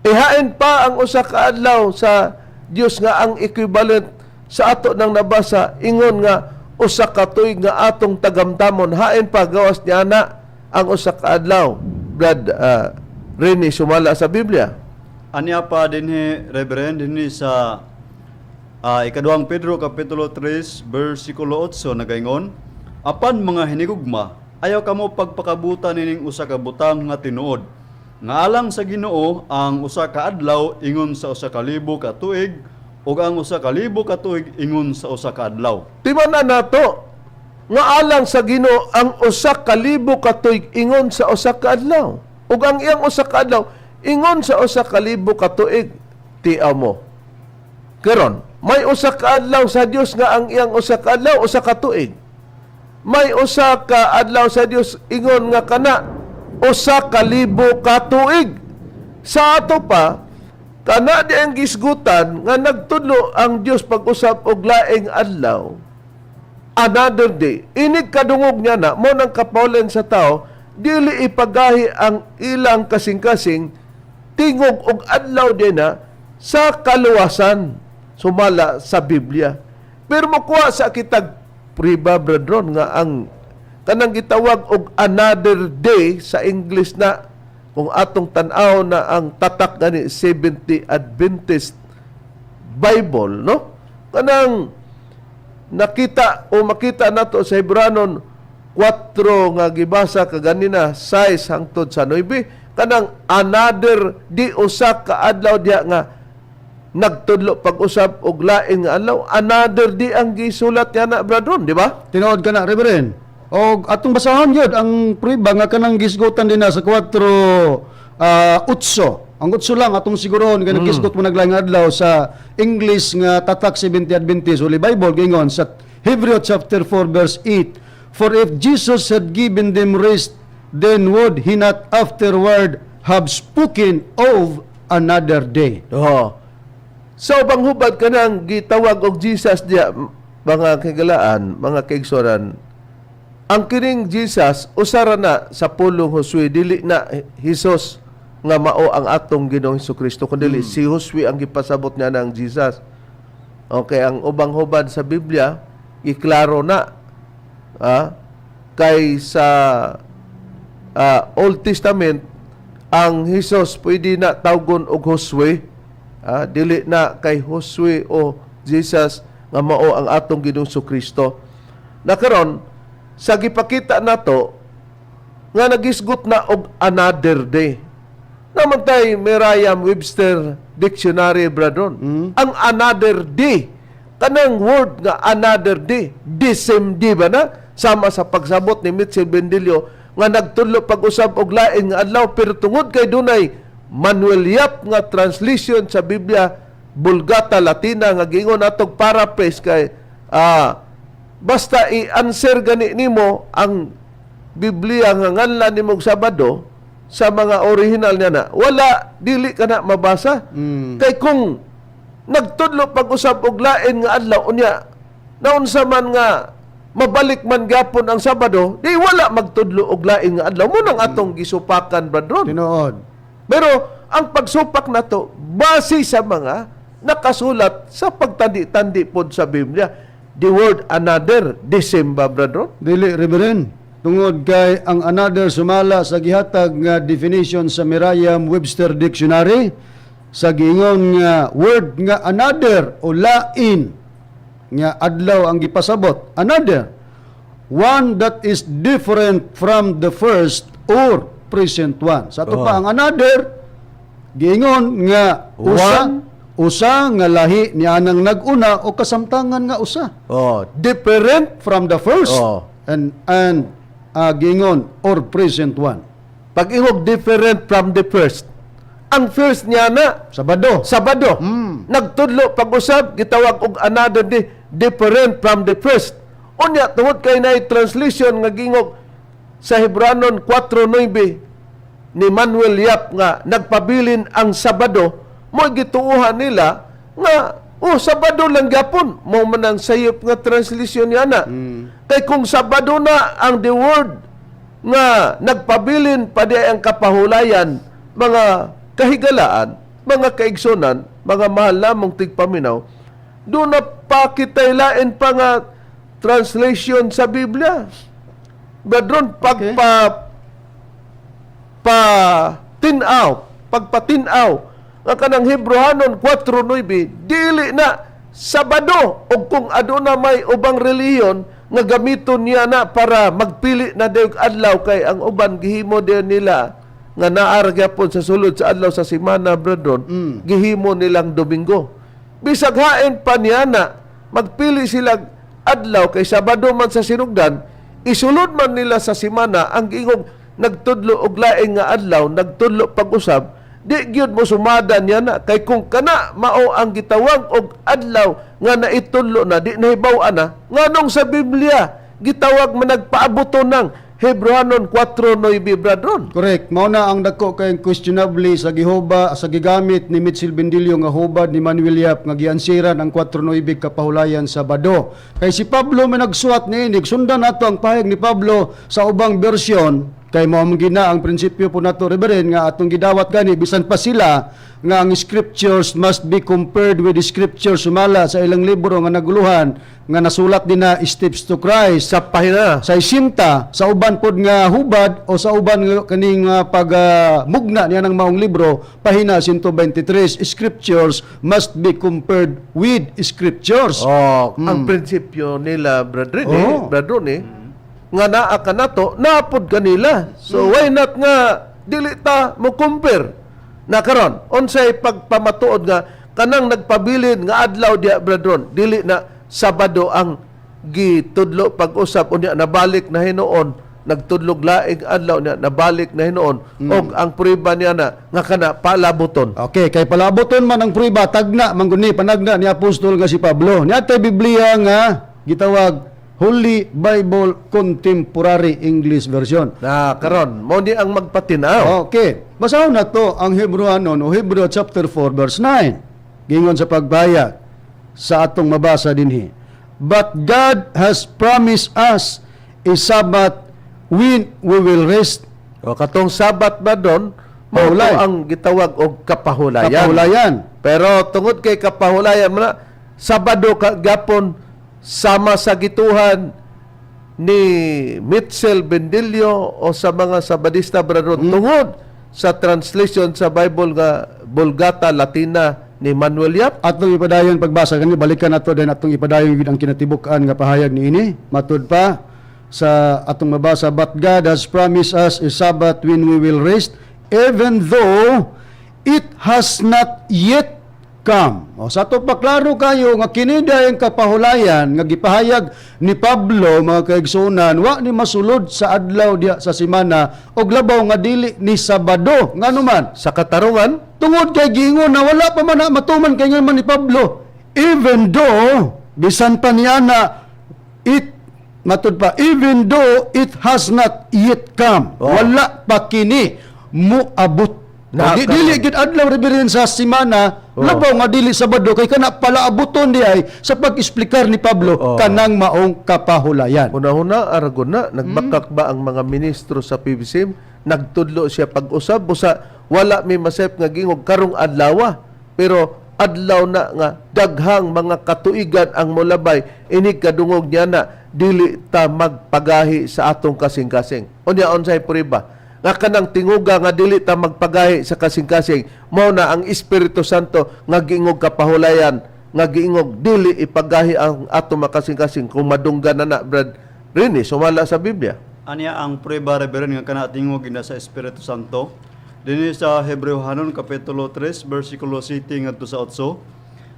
Ihain pa ang usa ka adlaw sa Dios nga ang equivalent sa ato nang nabasa ingon nga usa ka tuig nga atong tagamtamon. Hain pa gawas niya na ang usa ka adlaw, Brad Rene, sumala sa Biblia. Anya pa dinhi, Reverend, dinhi sa ikaduhang Pedro kapitulo 3 bersikulo 8 nagaingon, "Apan mga hinigugma, ayaw kamo pagpakabutan nining usa ka butang nga tinuod nga alang sa Ginoo ang usa ka adlaw ingon sa 1,000 ka tuig ug ang 1,000 ka tuig ingon sa usa ka adlaw." Timan-an nato nga alang sa Ginoo ang 1,000 ka tuig ingon sa usa ka adlaw ug ang iyang usa ka adlaw ingon sa 1,000 ka tuig. Tiaw mo. Karon, may usa ka adlaw sa Dios nga ang iyang usa ka adlaw usa ka tuig. May usa ka adlaw sa Dios ingon nga kana 1,000 ka tuig. Sa ato pa, kana di ang gisgutan nga nagtudlo ang Dios pag-usab og laing adlaw, another day. Inig kadungog niya na mo nang kapaulen sa tao, dili ipagahi ang ilang kasing-kasing tingog og adlaw din na sa kaluwasan sumala sa Biblia. Pero mokuha sa kitag priba, brethren, nga ang kanang gitawag og another day sa English na, kung atong tan-aw na ang tatak gani 70 Adventist Bible, no, kanang nakita o makita nato sa Hebranon 4 nga gibasa kaganina, 6 hangtod sa 9, kanang another di, usa ka adlaw diha nga nagtudlo pag-usab og lain nga adlaw, another di ang gisulat niya na, brethren, di ba? Tinuod ka na, Reverend. O atong basahon yun, ang prueba nga kanang gisgutan din na sa 4 utso. Ang utso lang atong sigurohon nga nagisgot mo naglaing adlaw. Sa English nga tatak 70 Adventist Holy Bible, gingon sa Hebreo chapter 4 verse 8, "For if Jesus had given them rest, then would he not afterward have spoken of another day?" Oh. Sa ubang hubad, kanang gitawag og Jesus diya, mga kahigalaan, mga kaigsuonan, ang kining Jesus usara na sa pulong Josue, dili na Jesus nga mao ang atong Ginoong Kristo, kundi si Josue ang gipasabot niya ng Jesus. Okay, ang ubang hubad sa Biblia iklaro na, kay sa Old Testament ang Jesus pwede na tawgon og Josue, dili na kay Josue o Jesus nga mao ang atong Ginoong Kristo. Na karon sa gipakita nato nga nagisgot na og another day. Naa man tay Merriam-Webster Dictionary, bradron. Ang another day, kanang word nga another day, the same day ba na? Sama sa pagsabot ni Mitchell Bendilio nga nagtudlo pag-usab og lain nga adlaw, pero tungod kay dunay Manuel Yap nga translation sa Biblia Vulgata Latina nga giingon natog paraphrase, kay basta i-answer gani nimo ang Biblia nga nganlan nimo og Sabado sa mga original niya na wala, dili ka na mabasa. Kay kung nagtudlo pag-usab og lain nga adlaw, unya naunsa man nga mabalik man gapon ang Sabado, di wala magtudlo og lain nga adlaw mo nang atong gisupakan, bradron. Tinuod. Pero ang pagsupak nato base sa mga nakasulat sa pagtandi-tandi pod sa Biblia. The word another, December, bradron. Dili, Reverend. Tungod kay ang another, sumala sa gihatag nga definition sa Merriam-Webster Dictionary, sa giingon nga word nga another o lain nga adlaw ang gipasabot, another, one that is different from the first or present one. Sa ato pa, ang another giingon nga usa One. usa nga lahi ni anang nag-una o kasamtangan nga usa Oh, different from the first and giingon or present one. Pag ingog different from the first. Ang first niya na Sabado. Sabado. Nagtudlo pag-usab, gitawag og another day, different from the first. Unya tungod kay naay translation nga gingog sa Hebranon 4:9 ni Manuel Yap nga nagpabilin ang Sabado, mo gituohan nila nga oh, Sabado lang gyapon mo man ang sayop nga translation niya na. Kay kung Sabado na ang the word nga nagpabilin pa di ang kapahulayan, mga kahigalaan, mga kaigsunan, mga mahal namong tigpaminaw, doon na pa kitay lain pa nga translation sa Biblia. Brethren, pagpa pa tinaw, pagpatinaw nga kanang Hebrohanon 4:9 dili na Sabado, og kung aduna may ubang relihiyon nga gamiton niya na para magpili na dayog adlaw, kay ang uban gihimo din nila nga naa ra gyapon sa sulod sa adlaw sa semana, brethren, gihimo nilang Domingo. Bisag hain pa niya na magpili sila adlaw, kay Sabado man sa sinugdan, isulod man nila sa semana ang gingog nagtudlo og laing nga adlaw, nagtudlo pag-usab, di gyud mo sumada niya na. Kay kung kana mao ang gitawag og adlaw nga naitudlo na, di nahibaw na nganong sa Biblia gitawag man nagpaabuto ng Hebrohanon 4:9, bradron. Correct. Mao na ang dako kay questionably sa gihoba sa gigamit ni Mitchell Bendilio nga hubad ni Manuel Yap nga giansiran ang 4.9 kapahulayan Sabado. Kay si Pablo may nagsuwat niini. Sundan nato ang pahayag ni Pablo sa ubang bersyon, kay mao man gina ang prinsipyo po nato, Reverend, nga atong gidawat gani bisan pa sila nga ang scriptures must be compared with the scriptures sumala sa ilang libro nga naguluhan nga nasulat din na Steps to Christ Sa pahina. Sa isinta sa uban pod nga hubad o sa uban nga kaning pag mugna niya ng maong libro, pahina 123, scriptures must be compared with scriptures. Oh, ang prinsipyo nila, brethren, eh, brethren, eh, nga naa ka nato, naapod kanila. So why not nga dili ta mo compare? Na karon, unsay pagpamatuod nga kanang nagpabilin nga adlaw diya, brethren, dili na Sabado ang gitudlo pag-usab, unya nabalik na hinuon nagtudlog laing adlaw niya, nabalik na hinuon, og ang prueba niya na nga kana palabuton? Okay, kay palaboton man ang prueba, tagna man gud ni panagna ni apostol nga si Pablo. Niya Biblia nga gitawag Holy Bible Contemporary English Version. Na karon mo ni ang magpatinaw. Okay. Basahon na to ang Hebrewanon o Hebreo chapter 4 verse 9. Gingon sa pagbayag sa atong mabasa dinhi. "But God has promised us a Sabbath when we will rest." O katong Sabat ba doon, mao to Pahulay. Ang gitawag og kapahulayan. Kapahulayan. Pero tungod kay kapahulayan man na, Sabado ka gapon sama sa gituhan ni Mitchell Bendillo o sa mga Sabadista, brother, tungod sa translation sa Bible nga Vulgata Latina ni Manuel Yap. Atong ipadayon pagbasa kani, balikan nato din, atong ipadayon gyud ang kinatibuk-an nga pahayag niini. Matud pa sa atong mabasa, "But God has promised us a Sabbath when we will rest, even though it has not yet come." O sa ato pa, klaro kayo nga kini ang kapahulayan nga gipahayag ni Pablo, mga kaigsuonan, wa ni masulod sa adlaw diha sa semana og labaw nga dili ni Sabado. Ngano man? Sa katarungan. Tungod kay giingon na wala pa man na matuman, kay man ni Pablo, even though, bisan pa niya na it, matud pa, "even though it has not yet come." Wala pa kini muabot. Na, Dili gid adlaw, Reverend, sa semana, labaw nga dili Sabado, kay kana pala abuton di ay sa pag-eksplikar ni Pablo kanang maong kapahulayan. Una-una, Aragon na, nagbakak ba ang mga ministro sa PBCM? Nagtudlo siya pag-usab, busa wala may masep nga gingog karong adlawa. Pero adlaw na nga daghang mga katuigan ang molabay, inig kadungog niya na dili ta magpagahi sa atong kasing-kasing. Unya unsay prueba? Nga kanang tinguga nga dili ta magpagahi sa kasing-kasing, mao na ang Espiritu Santo nga giingog kapahulayan, nga giingog dili ipagahi ang atong makasing-kasing kung madunggan na na, Brad Rini, sumala sa Biblia. Anya ang prueba, Reverend, nga kana tingog ina sa Espiritu Santo? Dinhi sa Hebreohanon kapitulo 3 bersikulo 7 ngadto sa 8.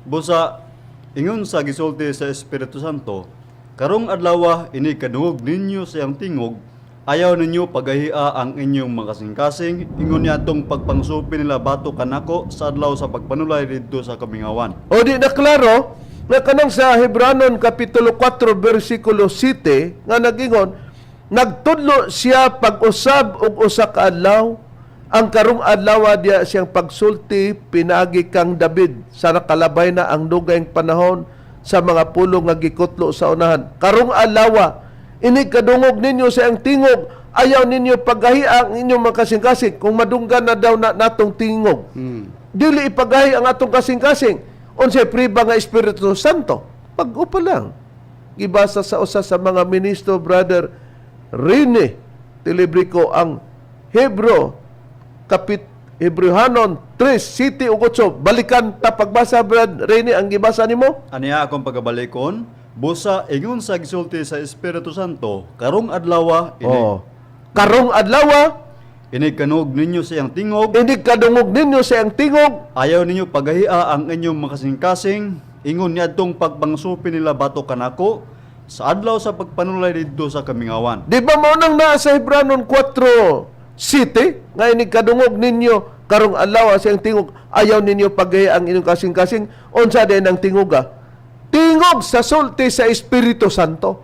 "Busa ingon sa gisulti sa Espiritu Santo, karong adlawa inig kadungog ninyo sa iyang tingog, ayaw ninyo pagahia ang inyong makasing-kasing, ingon niadtong pagpangsupi nila batok kanako sa adlaw sa pagpanulay didto sa kamingawan." O di na klaro nga kanang sa Hebranon kapitulo 4 bersikulo 7 nga nagingon nagtudlo siya pag-usab og usa ka adlaw, ang karong adlaw diya siyang pagsulti pinaagi kang David sa nakalabay na ang dugayng panahon sa mga pulong nga gikutlo sa unahan. Karong adlaw, inig kadungog ninyo sa iyang tingog, ayaw ninyo pagahi ang inyong mga kasing-kasing. Kung madunggan na daw na natong tingog, dili ipagahi ang atong kasing-kasing. Unsay priba nga Espiritu Santo? Pag-upa lang. Gibasa sa usa sa mga ministro, Brother Rene Tilibrico, ang Hebro kapit Hebreohanon 3 7 ug 8. Balikan ta pagbasa, Brad Rene, ang gibasa nimo. Aniya akong pagabalikon, "Busa ingon sa gisulti sa Espiritu Santo, karong adlawa inig Oh. Karong adlaw, inig kanog ninyo sa iyang tingog, inig kadungog ninyo sa iyang tingog, ayaw ninyo pagahia ang inyong makasing-kasing, ingon niadtong pagpangsupi nila batok kanako sa adlaw sa pagpanulay didto sa kamingawan." Di ba mao nang naa sa Hebranon 4:7 nga inig kadungog ninyo karong adlaw sa iyang tingog, ayaw ninyo pagaya ang inyong kasing-kasing? Unsa din ang tingoga? Tingog sa sulti sa Espiritu Santo.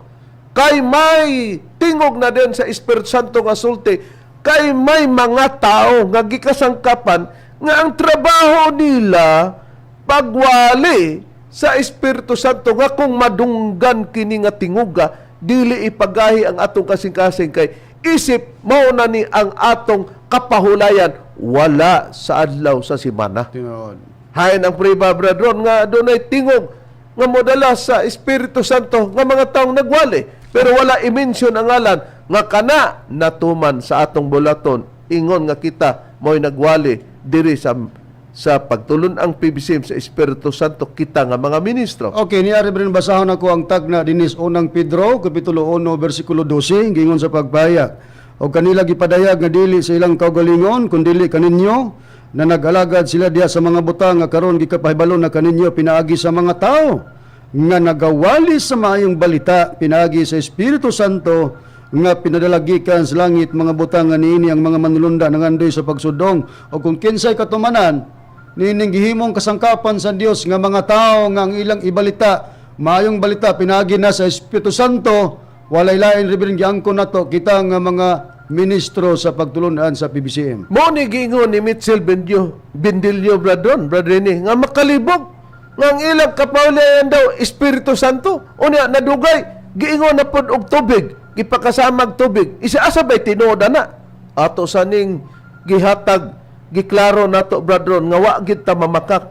Kay may tingog na din sa Espiritu Santo nga sulti, kay may mga tao nga gikasangkapan nga ang trabaho nila pagwali sa Espiritu Santo nga kung madunggan kini nga tinguga, dili ipagahi ang atong kasing-kasing, kay isip mao na ni ang atong kapahulayan wala sa adlaw sa simana. Tinuod. Hain ang priba, brethren, nga dunay tingog nga modala sa Espiritu Santo nga mga taong nagwali pero wala i-mention ang ngalan nga kana natuman sa atong bulaton ingon nga kita mo'y nagwali diri sa pagtulon ang PBCM sa Espiritu Santo, kita nga mga ministro. Okay, niya, Reverend, basahon ako ang tagna dinis Unang Pedro kapitulo 1 bersikulo 12, gingon sa pagpahayag. "O kanila gipadayag nga dili sa ilang kaugalingon kundili kaninyo na nag-alagad sila diha sa mga butang nga karon gikapahibalo na kaninyo pinaagi sa mga tao nga nagawali sa maayong balita pinaagi sa Espiritu Santo nga pinadala gikan sa langit, mga butang nga niini ang mga manulunda nangandoy sa pagsudong." O kung kinsay katumanan nining gihimong kasangkapan sa Dios nga mga tao nga ang ilang ibalita Maayong balita pinagi na sa Espiritu Santo, walay lain, Reverend, giangkon nato kita nga mga ministro sa pagtulunan sa PBCM. Mo ni giingon ni Mitchell Bendio, Bendilio, bradron, bradrini, nga makalibog nga ang ilang kapaulian daw Espiritu Santo. Unya nadugay giingon na pod og tubig, gipakasamag tubig. Isa asa bay tinuod ana? Ato saning gihatag, giklaro nato, bradron, nga wa gid ta mamakak.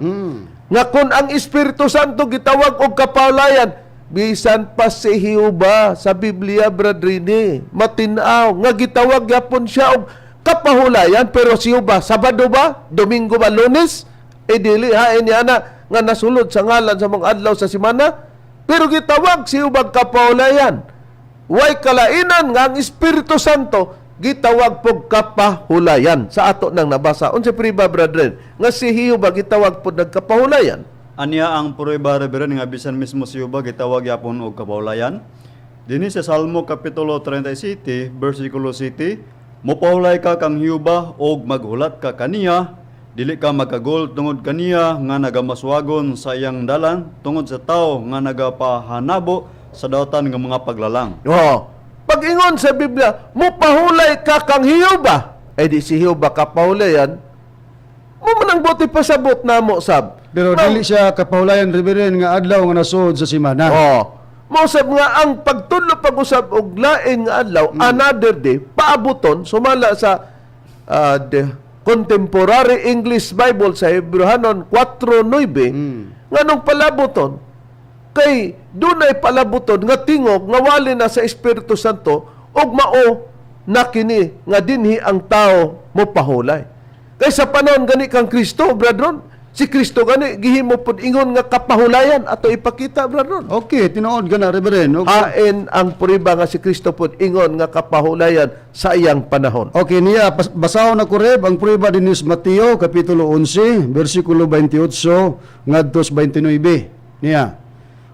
Nga kun ang Espiritu Santo gitawag og kapaulayan, bisan pa si Jehova sa Biblia, bradrini, matinaw nga gitawag gyapon siya og kapahulayan, pero si Jehova, Sabado ba, Domingo ba, Lunes, eh dili hain niya na nga nasulod sa ngalan sa mga adlaw sa semana, pero gitawag si Jehova kapahulayan. Way kalainan nga ang Espiritu Santo gitawag pog kapahulayan sa ato nang nabasa. Unsa priba, brethren, nga si Jehova gitawag pod nagkapahulayan? Anya ang prueba, Reverend, nga bisan mismo si Jehova gitawag yapon og kapahulayan? Dinhi sa Salmo kapitulo 37 bersikulo 7, "Mopahulay ka kang Jehova og maghulat ka kaniya, dili ka magkagol tungod kaniya nga nagamaswagon sa iyang dalan, tungod sa tawo nga nagapahanabo sa dautan nga mga paglalang." Oh. Pag-ingon sa Biblia, mopahulay ka kang Jehova. Eh di si Jehova kapahulayan. Mo man ang buti pasabot namo sab. Pero dili siya kapahulayan, Reverend, nga adlaw nga nasuod sa simana. Oh. Mosab nga ang pagtudlo pag-usab og lain nga adlaw, another day, paabuton sumala sa the Contemporary English Bible sa Hebrehanon 4:9, nganong palabuton kay dunay palabuton nga tingog nga wali na sa Espiritu Santo ug mao na kini nga dinhi ang tao mopahulay. Kay sa panahon gani kang Kristo, brethren, si Kristo gani gihimo pod ingon nga kapahulayan, ato ipakita, brethren. Okay, tinuod ka na, Reverend. Okay. Hain ang puriba nga si Kristo pod ingon nga kapahulayan sa iyang panahon. Okay niya, basahon na ko, Reb, ang prueba din is Mateo kapitulo 11 bersikulo 28 ngadto sa 29. Niya.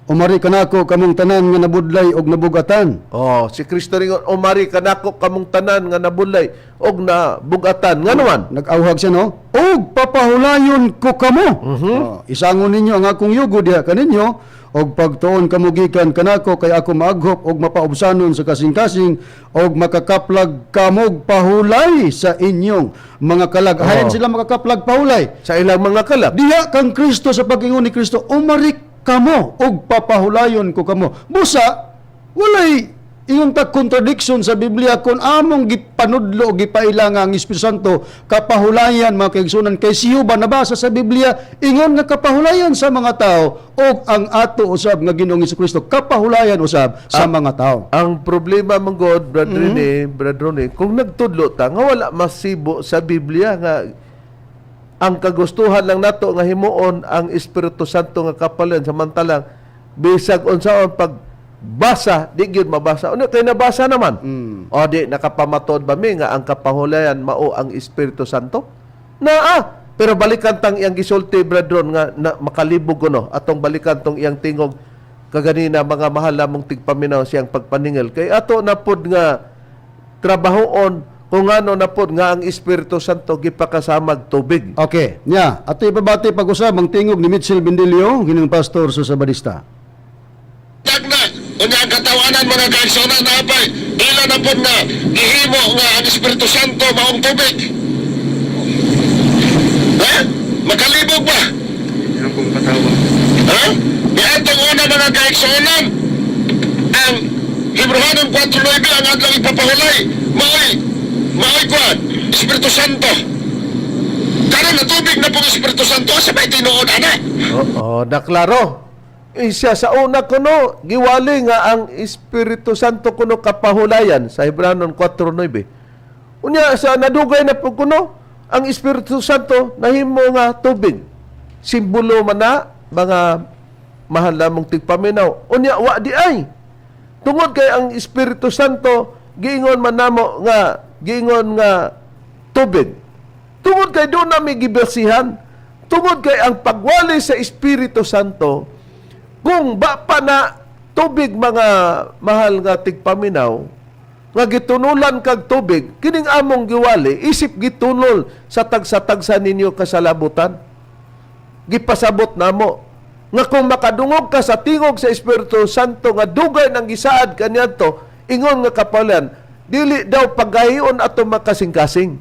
"Umari kanako kamong tanan nga nabudlay og nabugatan." Oh, si Kristo ringon, "Umari kanako kamong tanan nga nabulay og nabugatan." Ngano man? Nag-awhag siya, no? "Og papahulayon ko kamo. Oh, isangon ninyo ang akong yugo diha kaninyo og pagtuon kamo gikan kanako kay ako maaghop og mapaubsanon sa kasing-kasing og makakaplag kamog pahulay sa inyong mga kalag." Hain sila makakaplag pahulay? Sa ilang mga kalag. Diha kang Kristo, sa pag-ingon ni Kristo, "Umarik kamo og papahulayon ko kamo." Busa walay ingon ta contradiction sa Biblia kung among gipanudlo o gipaila nga ang Espiritu Santo kapahulayan, mga kaigsunan, kay si Juba nabasa sa Biblia ingon nga kapahulayan sa mga tao og ang ato usab nga Ginoong Kristo kapahulayan usab sa mga tao. Ang problema man god, Brad Rene, Brad Rene, kung nagtudlo ta nga wala masibo sa Biblia, nga ang kagustuhan lang nato nga himuon ang Espiritu Santo nga kapalan, samantalang bisag unsaon pagbasa di gyud mabasa. Ano kay nabasa naman? O di nakapamatod ba mi nga ang kapahulayan mao ang Espiritu Santo? Naa. Pero balikan tang iyang gisulti, Brad Ron, nga na, makalibog kuno atong balikan tong iyang tingog kaganina, mga mahal namong tigpaminaw, siyang pagpaningil kay ato na pod nga trabahoon kung ano na pod nga ang Espiritu Santo gipakasamag tubig. Okay, nya, ato ipabati pag-usab ang tingog ni Mitchell Bendilio, kining pastor sa Sabadista. Tagna, unya ang katawanan, mga kaigsunan, napay, ila na po na gihimo nga ang Espiritu Santo maong tubig. Ha? Makalibog ba? Ha? Niadtong una, mga kaigsunan, ang Hebrehanon 4:9 ang adlaw ipapahulay, maoy kuan, Espiritu Santo. Karon na tubig na pong Espiritu Santo, asa may tinuod ana? Oo, naklaro. Isa sa una kuno, giwali nga ang Espiritu Santo kuno kapahulayan sa Hebranon 4:9. Unya sa nadugay na po kuno, ang Espiritu Santo nahimo nga tubig. Simbolo man na, mga mahal namong tigpaminaw. Unya wa di ay. Tungod kay ang Espiritu Santo giingon man namo nga giingon nga tubig. Tungod kay doon nami gibersihan, tungod kay ang pagwali sa Espiritu Santo, kung ba pa na tubig, mga mahal nga tigpaminaw, nga gitunulan kag tubig, kining among giwali, isip gitunol sa tagsa-tagsa ninyo kasalabutan. Gipasabot namo. Nga kung makadungog ka sa tingog sa Espiritu Santo nga dugay nang gisaad kaniadto, ingon nga kapahulayan, dili daw pagahion atong makasing-kasing.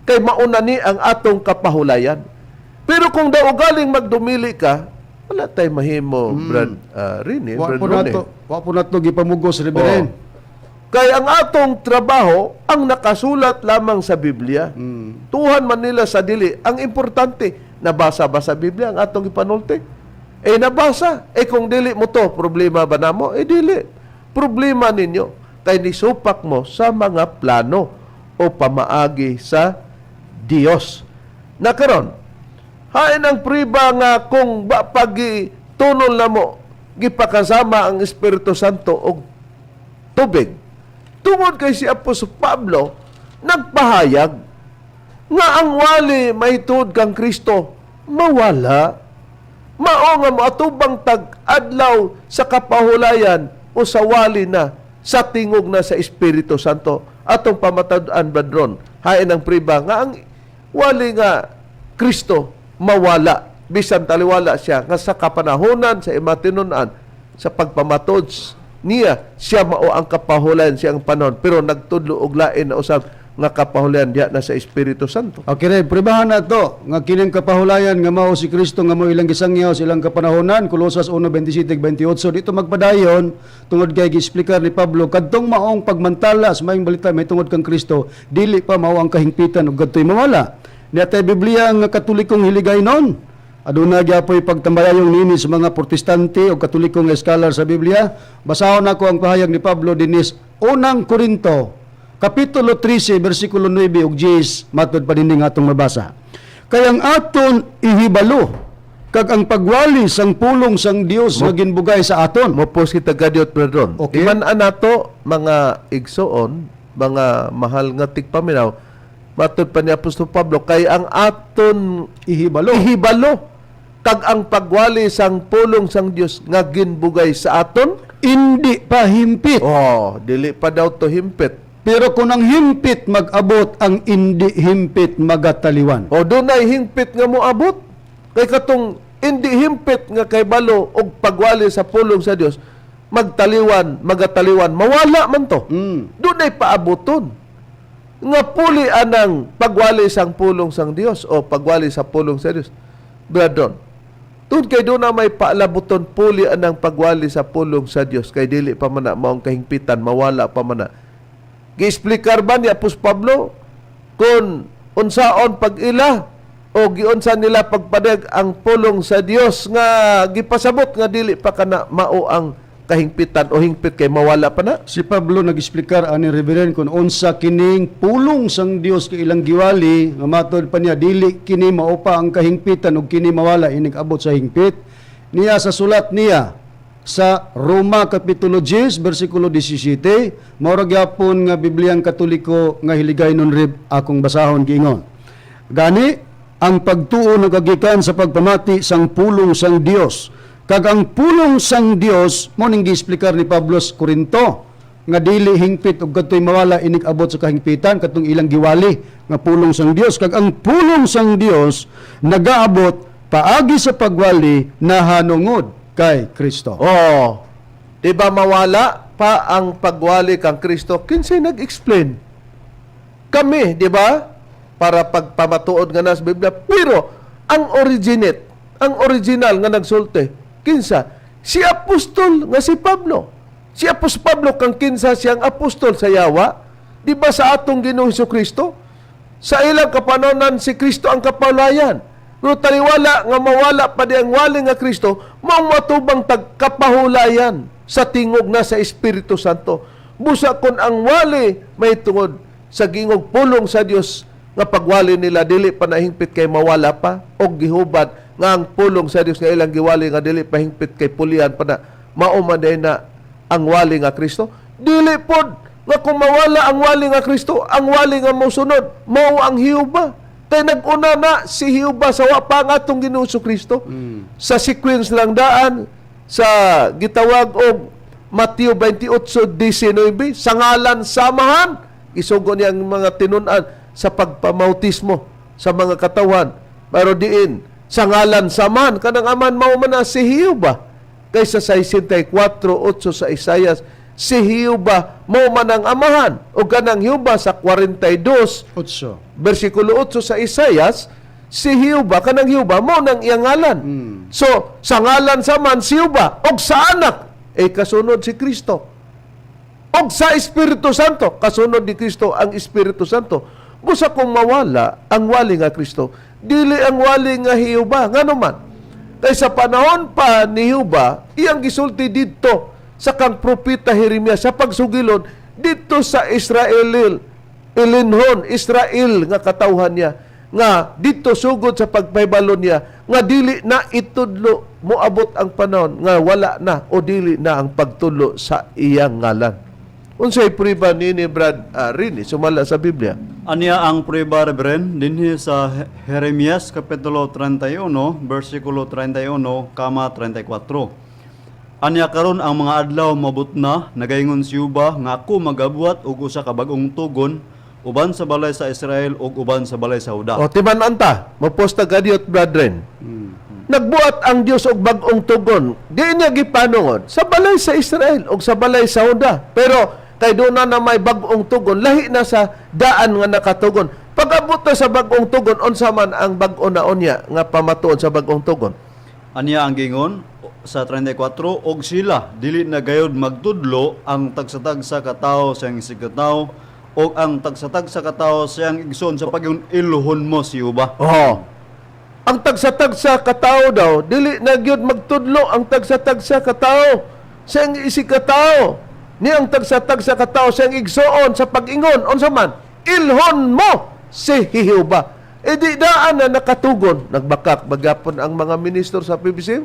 Kay mauna ni ang atong kapahulayan. Pero kung daw ugaling magdumili ka, wala tay mahimo, Brad Rini, Wa Brad po Ronnie. nato, wa po nato gipamugos, Reverend. Oo. Kay ang atong trabaho ang nakasulat lamang sa Biblia. Tuhan man nila sa dili. Ang importante, nabasa ba sa Biblia ang atong ipanulti? Eh nabasa. Eh kung dili mo to, problema ba namo? Eh dili. Problema ninyo. Kay nisupak mo sa mga plano o pamaagi sa Dios. Nakaron, hain ang priba nga kung ba pagi tunol na mo, gipakasama ang Espiritu Santo og tubig. Tungod kay si Apostol Pablo, nagpahayag nga ang wali mahitungod kang Kristo, mawala. Mao nga moatubang tag adlaw sa kapahulayan o sa wali na sa tingog na sa Espiritu Santo atong pamatad-an, Badron, hain ang priba nga ang wali nga Kristo mawala bisan taliwala siya nga sa kapanahonan sa imatinunan sa pagpamatod niya, siya mao ang kapahulayan, siya ang panahon, pero nagtudlo og lain na usab nga kapahulayan diha na sa Espiritu Santo. Okay, Rev, pribahan na to nga kining kapahulayan nga mao si Kristo nga mao ilang gisangyaw sa ilang kapanahonan, Kolosas 1:27-28, dito magpadayon tungod kay giexplikar ni Pablo kadtong maong pagmantala sa maayong balita may tungod kang Kristo dili pa mao ang kahingpitan ug kadtoy mawala. Niya tay Biblia nga Katolikong hiligaynon. Aduna gyapoy pagtambayayong nini sa mga Protestante o Katolikong scholar sa Biblia. Basahon nako ang pahayag ni Pablo dinis Unang Korinto Kapitulo 13, versikulo 9 ug 10, matod pa dinhi nga atong mabasa. Kay ang aton ihibalo kag ang pagwali sang pulong sang Dios nga ginbugay sa aton. Mo post kita gadiot, Brethren. Okay. Iman anato mga igsoon, mga mahal nga tigpaminaw, matod pa ni Apostol Pablo kay ang aton Ihibalo. Ihibalo kag ang pagwali sang pulong sang Dios nga ginbugay sa aton, Hindi pa himpit. Oh, dili pa daw to himpit. Pero kung ang himpit mag-abot, ang hindi himpit magataliwan. O dunay hingpit nga moabot. Kay katong hindi himpit nga kay balo og pagwali sa pulong sa Dios, magtaliwan, magataliwan, mawala man to. Dunay paaboton nga puli anang pagwali sang pulong sang Dios o pagwali sa pulong sa Dios. Brethren, tun kay doon na may paalaboton puli anang pagwali sa pulong sa Dios kay dili pa man na maong kahingpitan, mawala pa man na. Giexplikar ba ni Apostol Pablo kung unsaon pag-ila o giunsa nila pagpadeg ang pulong sa Dios nga gipasabot nga dili pa kana mao ang kahingpitan o hingpit kay mawala pa na? Si Pablo nag-explicar ani, Reverend, kung unsa kining pulong sang Dios kay ilang giwali nga matod pa niya dili kini mao pa ang kahingpitan ug kini mawala inig abot sa hingpit niya sa sulat niya sa Roma kapitulo 10 bersikulo 17. Mao ra gyapon nga Bibliang Katoliko nga hiligay nun, Reb, akong basahon. Giingon gani, ang pagtuo nagagikan sa pagpamati sang pulong sang Dios kag ang pulong sang Dios mo ning giexplikar ni Pablo sa Korinto nga dili hingpit ug kadtoy mawala inig abot sa kahingpitan katong ilang giwali nga pulong sang Dios, kag ang pulong sang Dios nagaabot paagi sa pagwali nahanungod kay Kristo. Oh, di ba mawala pa ang pagwali kang Kristo? Kinsay nag-explain? Kami, di ba? Para pagpamatuod nga na sa Biblia. Pero ang originate, ang original nga nagsulti, kinsa? Si apostol nga si Pablo. Si Apostol Pablo kang kinsa siyang apostol sa yawa? Di ba sa atong Ginoong Kristo? Sa ilang kapanonan si Kristo ang kapalayan. Pero taliwala nga mawala pa di ang wali nga Kristo, maong matubang tagkapahulayan sa tingog na sa Espiritu Santo. Busa kon ang wali may tungod sa gingog pulong sa Dios nga pagwali nila dili pa nahingpit kay mawala pa og gihubad nga ang pulong sa Dios nga ilang giwali nga dili pa hingpit kay pulian pa na mao man day na ang wali nga Kristo. Dili pod nga kung mawala ang wali nga Kristo, ang wali nga mosunod mao ang Hiuba kay nag-una na si Hiuba sa wa pa ang atong Ginoong Kristo. Sa sequence lang daan sa gitawag og Mateo 28:19, sa ngalan samahan isugo niya ang mga tinun-an sa pagpamautismo sa mga katawan, pero diin sa Sa ngalan sa Amahan, kanang Amahan mao man na si Jehova. Kaysa sa 64:8 sa Isayas, si Jehova mao man ang Amahan. O kanang Jehova sa 42 Otso. versikulo 8 sa Isayas, si Jehova, kanang Jehova, mao nang iyang ngalan. So, sa ngalan sa man, si Jehova, og sa anak, eh kasunod si Kristo. Og sa Espiritu Santo, kasunod ni Kristo ang Espiritu Santo. Busa kung mawala ang wali nga Kristo, dili ang wali nga Jehova. Ngano man? Kay sa panahon pa ni Jehova, iyang gisulti didto sa kang propeta Jeremias sa pagsugilon didto sa Israel ilinhon Israel nga katawhan niya nga didto sugod sa pagpahibalo niya nga dili na itudlo, moabot ang panahon nga wala na o dili na ang pagtudlo sa iyang ngalan. Unsay prueba nini, Brad Rini, sumala sa Biblia? Aniya ang prueba, Reverend, dinhi sa Jeremias Kapitulo 31, versikulo 31, kama 34. Aniya karon ang mga adlaw mabot na, nagaingon si Yuba nga ako magabuhat og usa ka bag-ong tugon uban sa balay sa Israel ug uban sa balay sa Juda. O timan anta, maposta gadiot, brethren. Nagbuhat ang Dios og bag-ong tugon. Di niya gipanungod sa balay sa Israel og sa balay sa Juda. Pero kay doon na may bag-ong tugon, lahi na sa daan nga nakatugon. Pag-abot na sa bag-ong tugon, unsa man ang bag-o na unya nga pamatuon sa bag-ong tugon? Aniya ang gingon sa 34, og sila dili na gayod magtudlo ang tagsa-tagsa ka tawo sa iyang isigkatawo og ang tagsa-tagsa ka tawo sa iyang igsoon sa pag-ingon, "Iluhon mo si Uba." Oo. Ang tagsa-tagsa katao daw, dili na gyud magtudlo ang tagsa-tagsa katao sa iyang isig katao. Ni ang tagsa-tagsa katao sa iyang igsoon sa pag-ingon, unsa man, "Ilhon mo si Jehova." E di daan na nakatugon, nagbakak bagapon ang mga ministro sa PBC.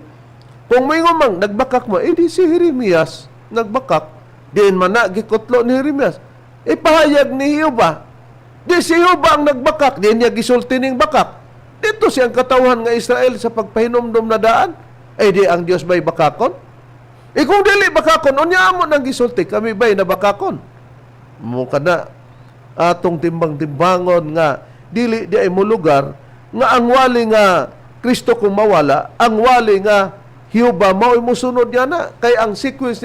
Kung moingon mang nagbakak mo, eh di si Jeremias nagbakak. Diin man na gikutlo ni Jeremias. Ipahayag ni Jehova. Di si Jehova ang nagbakak, di niya gisulti ning bakak. Dito siyang katawhan nga Israel sa pagpahinomdom na daan. Eh di ang Dios ba'y bakakon? Eh kung dili bakakon, unya amo nang gisulti, kami ba'y nabakakon? Mo kana atong timbang-timbangon nga dili di ay mo lugar nga ang wali nga Kristo kung mawala, ang wali nga Jehova mao'y musunod niya na kay ang sequence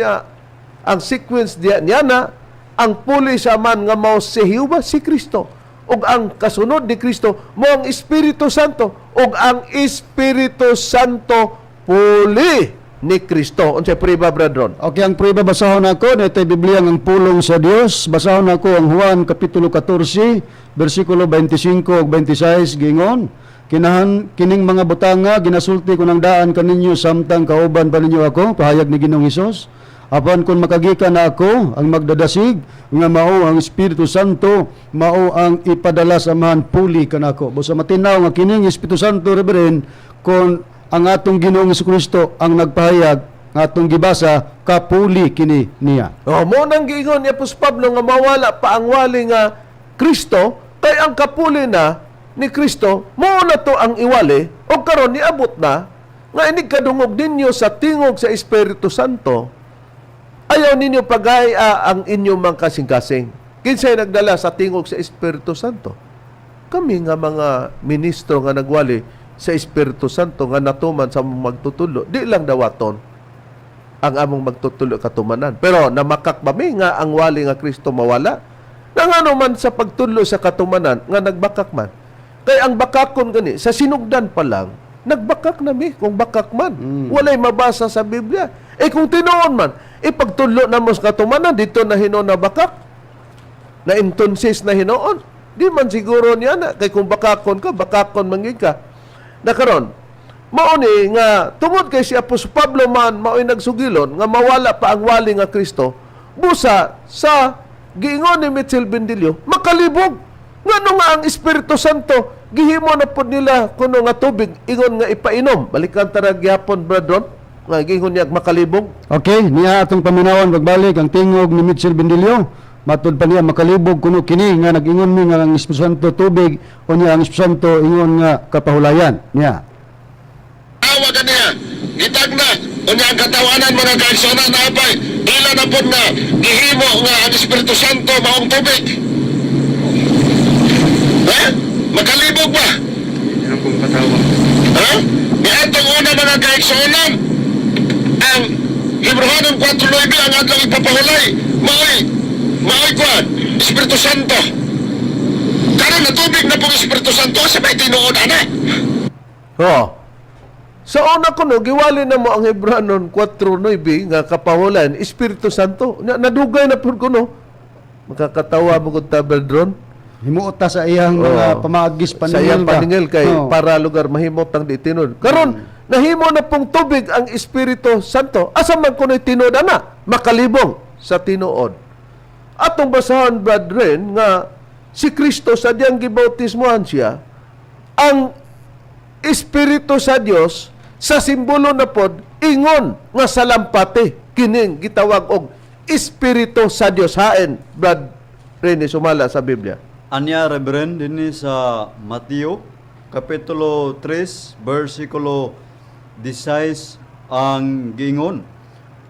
niya niya na ang puli sa man nga mao si Jehova, si Kristo, ug ang kasunod ni Kristo mo ang Espiritu Santo, ug ang Espiritu Santo puli ni Kristo. Unsay prueba, Brethren? Okay, ang prueba, basahon ako na ito'y Biblia ang pulong sa Dios. Basahon ako ang Juan Kapitulo 14, versikulo 25 ug 26, gingon: "Kinahan kining mga butanga ginasulti ko ng daan kaninyo samtang kauban pa ninyo ako," pahayag ni Ginoong Hesus. "Apan kung makagikan na ako, ang magdadasig nga mao ang Espiritu Santo, mao ang ipadala sa Amahan puli kanako." Busa matinaw nga kining Espiritu Santo, Reverend, kung ang atong Ginoong Kristo ang nagpahayag nga atong gibasa, kapuli kini niya. Oh, mo nang giingon ni Apostol Pablo nga mawala pa ang wali nga Kristo kay ang kapuli na ni Kristo mo na to ang iwali, og karon niabot na nga inig kadungog ninyo sa tingog sa Espiritu Santo, ayaw ninyo pagaya ang inyong mga kasing-kasing. Kinsay nagdala sa tingog sa Espiritu Santo? Kami nga mga ministro nga nagwali sa Espiritu Santo nga natuman sa among magtutulo. Di lang dawaton ang among magtutulo katumanan. Pero namakak ba mi nga ang wali nga Kristo mawala? Na ngano man sa pagtulo sa katumanan nga nagbakak man? Kay ang bakakon gani sa sinugdan pa lang, nagbakak na mi kung bakak man. Walay mabasa sa Biblia. Eh kung tinuon man, ipagtulo na mo sa katumanan dito na hinuon na bakak. Na entonces na hinuon. Di man siguro niya na kay kung bakakon ka, bakakon man gyud ka. Na karon, mao ni nga tungod kay si Apostol Pablo man mao'y nagsugilon nga mawala pa ang wali nga Kristo, busa sa giingon ni Mitchell Bendillo makalibog. Ngano nga ang Espiritu Santo gihimo na pod nila kuno nga tubig, ingon nga ipainom. Balikan tara gyapon, Brethren, nga giingon niya makalibog. Okay, niya atong paminawan pagbalik ang tingog ni Mitchell Bendillo. Matud pa niya makalibog kuno kini nga nag-ingon mi nga ang Espiritu Santo tubig o niya ang Espiritu Santo ingon nga kapahulayan niya. Awa ganiya, gitagna, unya ang katawanan, mga kaigsuonan, na apay, dila na pod nga gihimo nga ang Espiritu Santo maong tubig. Ha? Makalibog ba? Ang pong patawag. Ha? Niadtong una, mga kaigsuonan, ang Hebreohanon 4.9 ang adlaw ipapahulay maoy kuan, Espiritu Santo. Karon na tubig na pong Espiritu Santo, asa may tinuod ana? Oh. Sa una kuno giwali na mo ang Hebranon 4:9 nga kapahulan Espiritu Santo. Nadugay na pud kuno. Makakatawa mo kung taberdron. Himuot ta sa iyang mga Oo. pamaagis Sa paningil iyang ba? paningil kay para lugar mahimot ang di tinuod. Karon nahimo na pong tubig ang Espiritu Santo. Asa man kuno'y tinuod ana? Makalibong sa tinuod. Atong basahon, brethren, nga si Kristo sa diyang gibautismohan siya, ang Espiritu sa Dios sa simbolo na pod ingon nga salampati, kining gitawag og Espiritu sa Dios. Hain, Brad Rene, sumala sa Biblia. Anya, Reverend, dinhi sa Mateo kapitulo 3 bersikulo 16 ang giingon.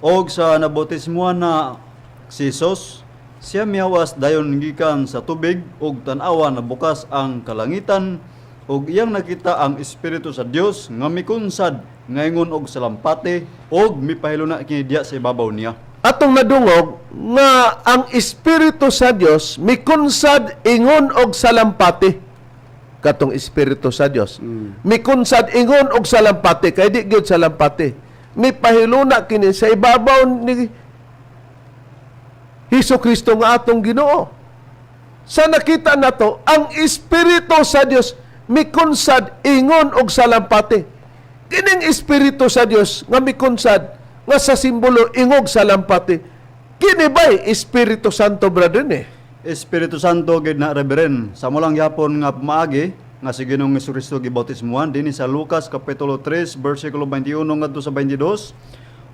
Og sa nabautismuhan na si Jesus, siya mihawas dayon gikan sa tubig ug tan-awa na bukas ang kalangitan ug iyang nakita ang Espiritu sa Dios nga mikunsad ngaingon og salampati ug mipahiluna kini diya sa ibabaw niya. Atong nadungog nga ang Espiritu sa Dios mikunsad ingon og salampati. Katong Espiritu sa Dios mikunsad ingon og salampati, kay di gyud salampati, mipahiluna kini sa ibabaw ni Hesus Kristo nga atong Ginoo. Sa nakita nato ang Espiritu sa Dios mikunsad ingon og salampati, kining Espiritu sa Dios nga mikunsad nga sa simbolo ingog salampati, kini ba'y Espiritu Santo, brother ni? Espiritu Santo gid na, Reverend. Sa mo lang yapon nga pamaagi nga si Ginoong Hesukristo gibautismuhan dinhi sa Lucas kapitulo 3 bersikulo 21 ngadto sa 22.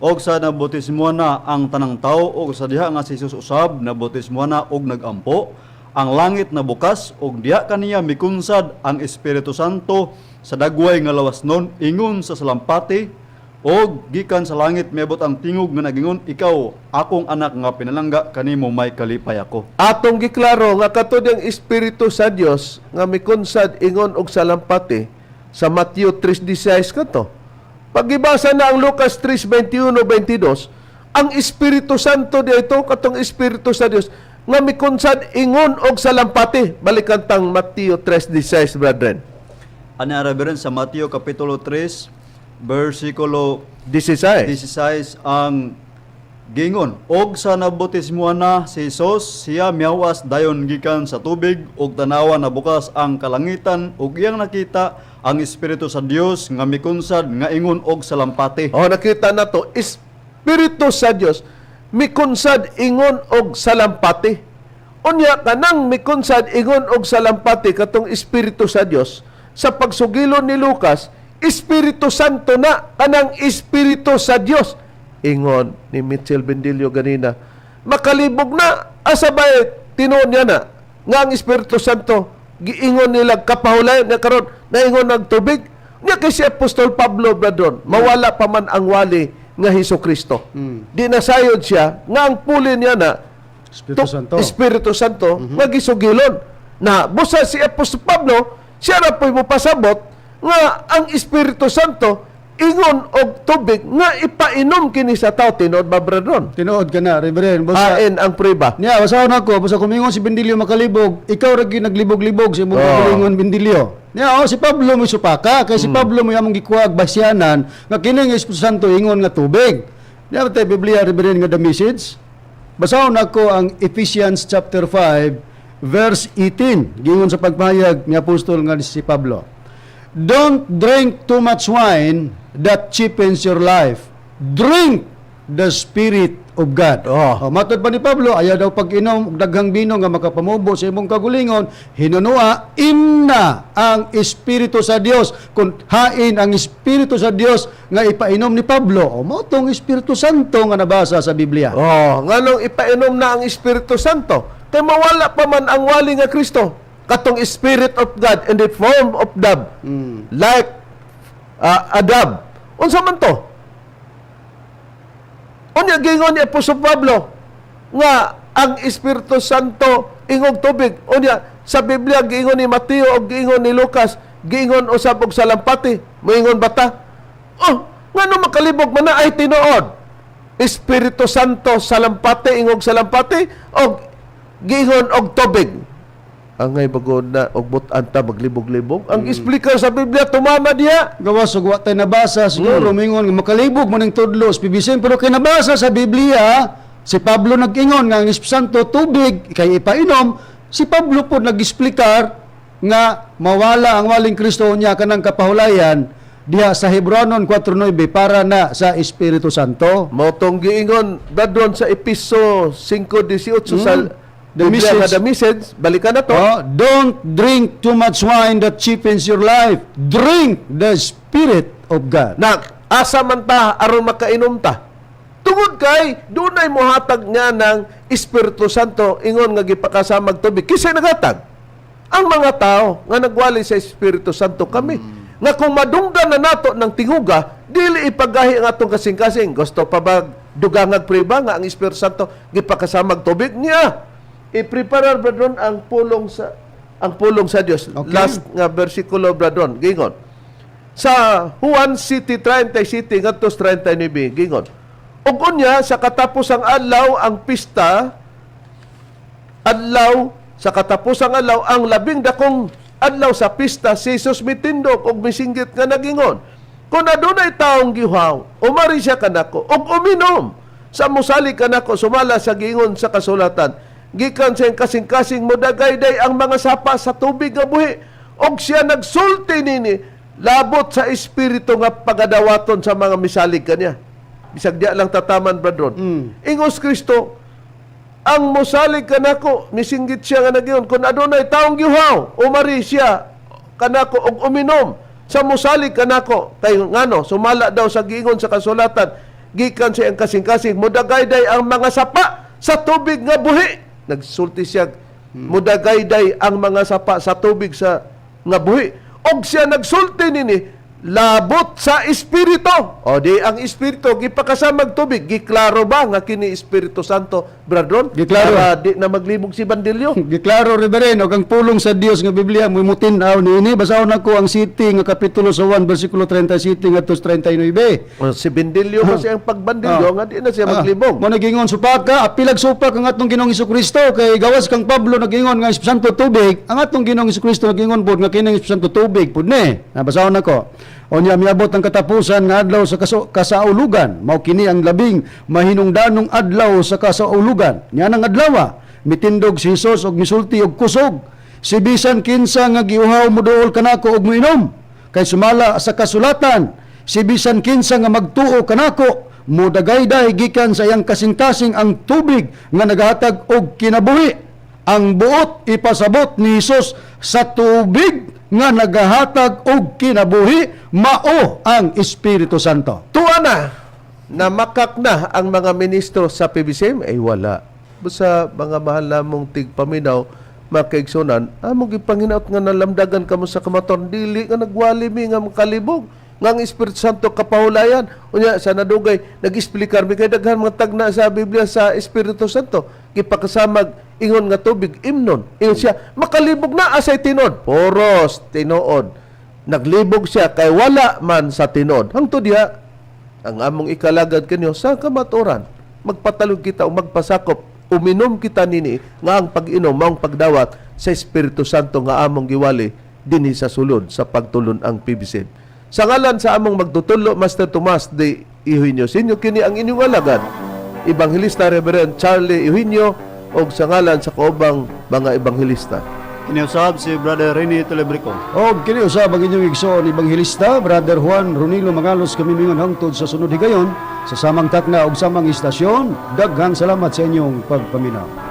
Og sa nabautismuhan na ang tanang tawo og sa diha nga si Jesus usab nabautismuhan na og nagampo, ang langit nabukas og diha kaniya mikunsad ang Espiritu Santo sa dagway nga lawas nun ingon sa salampati og gikan sa langit miabot ang tingog nga nagingon, "Ikaw akong anak nga pinalangga, kanimo may kalipay ako." Atong giklaro nga kato diyang Espiritu sa Dios nga mikunsad ingon og salampati sa Matthew 3:16 kato. Pagibasa na ang Lucas 3:21-22, ang Espiritu Santo dito, katong Espiritu sa Dios nga mikunsad ingon og salampati. Balikan tang Matthew 3:16, brethren. Ana, Reverend, sa Mateo kapitulo 3 versikulo 16. 16 ang gingon. Og sa nabautismuhan na si Jesus, siya mihawas dayon gikan sa tubig ug tanawa na bukas ang kalangitan ug iyang nakita ang Espiritu sa Dios nga mikunsad nga ingon og salampati. Oh, nakita na to, Espiritu sa Dios mikunsad ingon og salampati. Unya kanang mikunsad ingon og salampati katong Espiritu sa Dios, sa pagsugilon ni Lucas, Espiritu Santo na kanang Espiritu sa Dios. Ingon ni Mitchell Bendilio ganina, makalibog na, asa ba tinuod niya na nga ang Espiritu Santo giingon nila kapahulay na karon naingon ng tubig niya? Kay si Apostol Pablo, bradon, mawala pa man ang wali nga Hesus Kristo. Di nasayod siya nga ang puli niya na Espiritu Santo. Espiritu Santo nga gisugilon. Na busa si Apostol Pablo, siya ra po'y mopasabot nga ang Espiritu Santo ingon og tubig nga ipainom kini sa tao. Tinuod ba, bradon? Tinuod ka na, Reverend. Basta, Hain ang priba. Niya, basahon ako, basta kumingon si Bendilio makalibog, ikaw ra gyud naglibog-libog sa imong Oh. kaugalingon, Bendilio. Niya, oh, si Pablo mo supaka, kay si Pablo mo among gikuha basyanan nga kini nga Espiritu Santo ingon nga tubig. Niya ba tayo Biblia, Reverend, nga the message? Basahon ako ang Ephesians chapter 5 verse 18, giingon sa pagpahayag ni apostol nga si Pablo. "Don't drink too much wine that cheapens your life. Drink the Spirit of God." Oh. Oh, matod pa ni Pablo, ayaw daw pag-inom og daghang bino nga makapamubo sa imong kagulingon, hinunua imna ang Espiritu sa Dios. Kung hain ang Espiritu sa Dios nga ipainom ni Pablo, o mao tong Espiritu Santo nga nabasa sa Biblia. Oh, nganong ipainom na ang Espiritu Santo? Kay mawala pa man ang wali nga Kristo. Katong Spirit of God in the form of dove. Like a dove. Unsa man to? Unya gingon ni Apostol Pablo nga ang Espiritu Santo ingog tubig. Unya sa Biblia giingon ni Mateo o giingon ni Lucas, giingon usab og salampati. Moingon bata? Oh, ngano makalibog man na ay tinuod. Espiritu Santo salampate ingog salampate og giingon og tubig. Angay bago na og but-an ta maglibog-libog. Ang explicar sa Biblia tumama diha. Gawas og wa tay nabasa siguro mingon nga makalibog man ning tudlo sa PBCM, pero kay nabasa sa Biblia si Pablo nag-ingon nga ang Espiritu Santo tubig kay ipainom. Si Pablo po nag-explicar nga mawala ang waling Kristo niya kanang kapahulayan diha sa Hebreonon 4:9 para na sa Espiritu Santo. Mao tong giingon dadon sa Episo 5:18 sa The Biblia nga Message. The Message, balikan na to. Oh, don't drink too much wine that cheapens your life. Drink the Spirit of God. Na asa man ta aron makainom ta? Tungod kay dunay mohatag nga ng Espiritu Santo ingon nga gipakasamag tubig. Kinsa naghatag? Ang mga tao nga nagwali sa Espiritu Santo kami. Nga kung madunggan na nato ng tinguga, dili ipagahi ang atong kasing-kasing. Gusto pa ba dugangag priba nga ang Espiritu Santo gipakasamag tubig niya? I-preparar brethren ang pulong sa Dios. Okay. Last nga bersikulo, brethren, gingon. Sa Juan City 30 City ngadto 39, gingon. Ug unya sa katapos ang adlaw ang pista, adlaw sa katapusang adlaw, ang labing dakong adlaw sa pista, si Jesus mitindog og misinggit nga nagingon, "Kung adunay taong gihaw, umari siya kanako og uminom. Sa musali kanako sumala sa giingon sa kasulatan, gikan sa iyang kasing-kasing mudagayday ang mga sapa sa tubig nga buhi. Og siya nagsulti nini labot sa espiritu nga pagadawaton sa mga misalig kaniya." Bisag diya lang tataman, brethren. Ingos Kristo, ang mosalig kanako, misinggit siya nga nagyon, "Kung adunay taong gihaw, umari siya kanako og uminom. Sa mosalig kanako," kay ngano, sumala daw sa giingon sa kasulatan, gikan sa iyang kasing-kasing mudagayday ang mga sapa sa tubig nga buhi. Nagsulti siya, mudagayday ang mga sapa sa tubig sa nga buhi. Og siya nagsulti nini labot sa espiritu. O di ang espiritu gipakasamag tubig. Giklaro ba nga kini Espiritu Santo, brethren? Giklaro. Para di na maglibog si Bandilyo. Giklaro, Reverend, og ang pulong sa Dios nga Biblia mutin-aw niini. Basahon nako ang city nga kapitulo sa 1 bersikulo 37 ngadto sa 39. O, si Bindilyo kasi ang pagbandilyo nga di na siya maglibog. Mo nagingon supaka, apilag supak ang atong Ginoong Kristo kay gawas kang Pablo nagingon nga Espiritu Santo tubig, ang atong Ginoong Kristo nagingon pod nga kini ang Espiritu Santo tubig pud ni. Nabasahon nako. Unya miabot ang katapusan nga adlaw sa kasaulugan. Mao kini ang labing mahinungdanong adlaw sa kasaulugan. Nya nang adlaw, mitindog si Hesus og misulti og kusog. "Si bisan kinsa nga giuhaw moduol kanako og moinom. Kay sumala sa kasulatan, si bisan kinsa nga magtuo kanako, mudagayday gikan sa iyang kasing-kasing ang tubig nga nagahatag og kinabuhi." Ang buot ipasabot ni Hesus sa tubig nga nagahatag og kinabuhi mao ang Espiritu Santo. Tuwa na na makak na ang mga ministro sa PBCM ay wala. Basta mga mahal namong tigpaminaw, mga kaigsunan, among gipanginaot nga nalamdagan kamo sa kamaton, dili nga nagwali mi nga makalibog nga ang Espiritu Santo kapahulayan. Unya sa nadugay nag-explicar mi kay daghan mga tagna sa Biblia sa Espiritu Santo gipakasamag ingon nga tubig, imnon. Ingon siya makalibog na, asay tinod? Poros tinuod. Naglibog siya kay wala man sa tinod. Hangtod diha ang among ikalagad kanyo sa kamatuoran, magpatalog kita o magpasakop, uminom kita nini nga ang pag-inom maong pagdawat sa Espiritu Santo nga among giwali dinhi sa sulod sa pagtulon ang PBC. Sa ngalan sa among magtutudlo, Master Tomas de Eugenio Sinyo, kini ang inyong alagad, Ebanghelista Reverend Charlie Eugenio, og sa ngalan sa kaubang mga ebanghelista. Kiniusab si Brother Rene Telebrico. Og kini usab ang inyong igsoon ebanghelista, Brother Juan Ronilo Mangalos. Kami mingon hangtod sa sunod higayon sa samang takna ug samang istasyon. Daghang salamat sa inyong pagpaminaw.